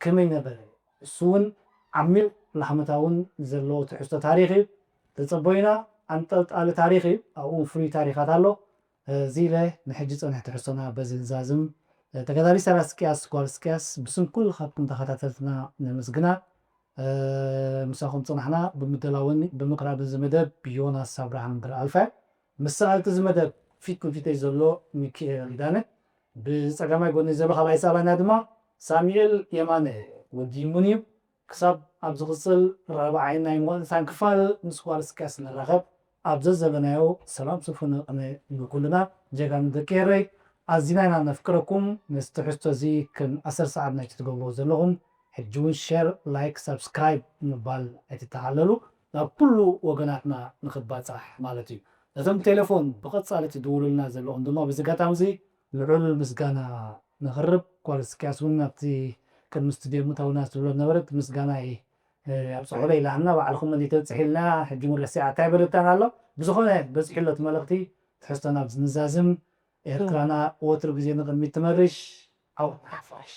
ከመይ ነበረ? እሱ እውን ዓሚቕ ላህመታውን ዘለዎ ትሕዝቶ ታሪኽ እዩ። ተጸበዩና። ኣንጠልጣሊ ታሪኽ እዩ። ኣብኡ እውን ፍሉይ ታሪኻት ኣሎ። እዚ ኢለ ንሕጂ ጸንሐ ትሕዝቶና በዚ ንዛዝም። ተጋዳሊት ሳራ እስቅያስ ጓል እስቅያስ ብስም ኩሉ ካብኩም ተኸታተልትና ነመስግና። እ፣ ምሳኹም ጽናሕና። ብምድላውን ብምቕራብ እዚ መደብ ዮናስ ኣብርሃም ብርኣልፋ። ምስ ሰኣልቲ እዚ መደብ ፊት ንፊተይ ዘሎ ሚኪኤል ኪዳነ፣ ብጸጋማይ ጎኒ ዘሎ ካልኣይ ሰኣላይና ድማ ሳሙኤል የማነ ወዲ ይሙን እዩ። ክሳብ ኣብ ዝቕጽል ራብዓይ ናይ መቐንታን ክፋል ምስ ጓል እስቅያስ ንራኸብ። ኣብ ዘዘበናዮ ሰላም ስፉን ቅነ ንኩልና ጀጋኑ ደቂ ኤረይ። ኣዚና ኢና ነፍቅረኩም። ነዚ ትሕዝቶ እዚ ከም ኣሰር ሰዓብ ናይቲ ትገብርዎ ዘለኹም ሕጂ እውን ሼር፣ ላይክ፣ ሳብስክራይብ ምባል ኣይትተሓለሉ። ናብ ኩሉ ወገናትና ንኽባጻሕ ማለት እዩ። ነቶም ቴሌፎን ብቐጻሊ ትድውሉልና ዘለኹም ድማ በዚ ኣጋጣሚ እዚ ልዑል ምስጋና ነቕርብ። ኳል እስኪያስ እውን ኣብቲ ቅድሚ ስቱድዮ ምእታውና ትብሎ ነበረት ምስጋና ኣብፅሑለ ኢላና ባዕልኩም እንዲ ተብፅሕ ኢልና ሕጂ ሙሉእ ሲዓ እንታይ በለታን ኣሎ። ብዝኾነ በፂሑ ኣሎ እቲ መልእኽቲ። ትሕዝቶና ብዝንዛዝም ኤርትራና ወትሩ ግዜ ንቕድሚት ትመርሽ። ዓው ሓፋሽ።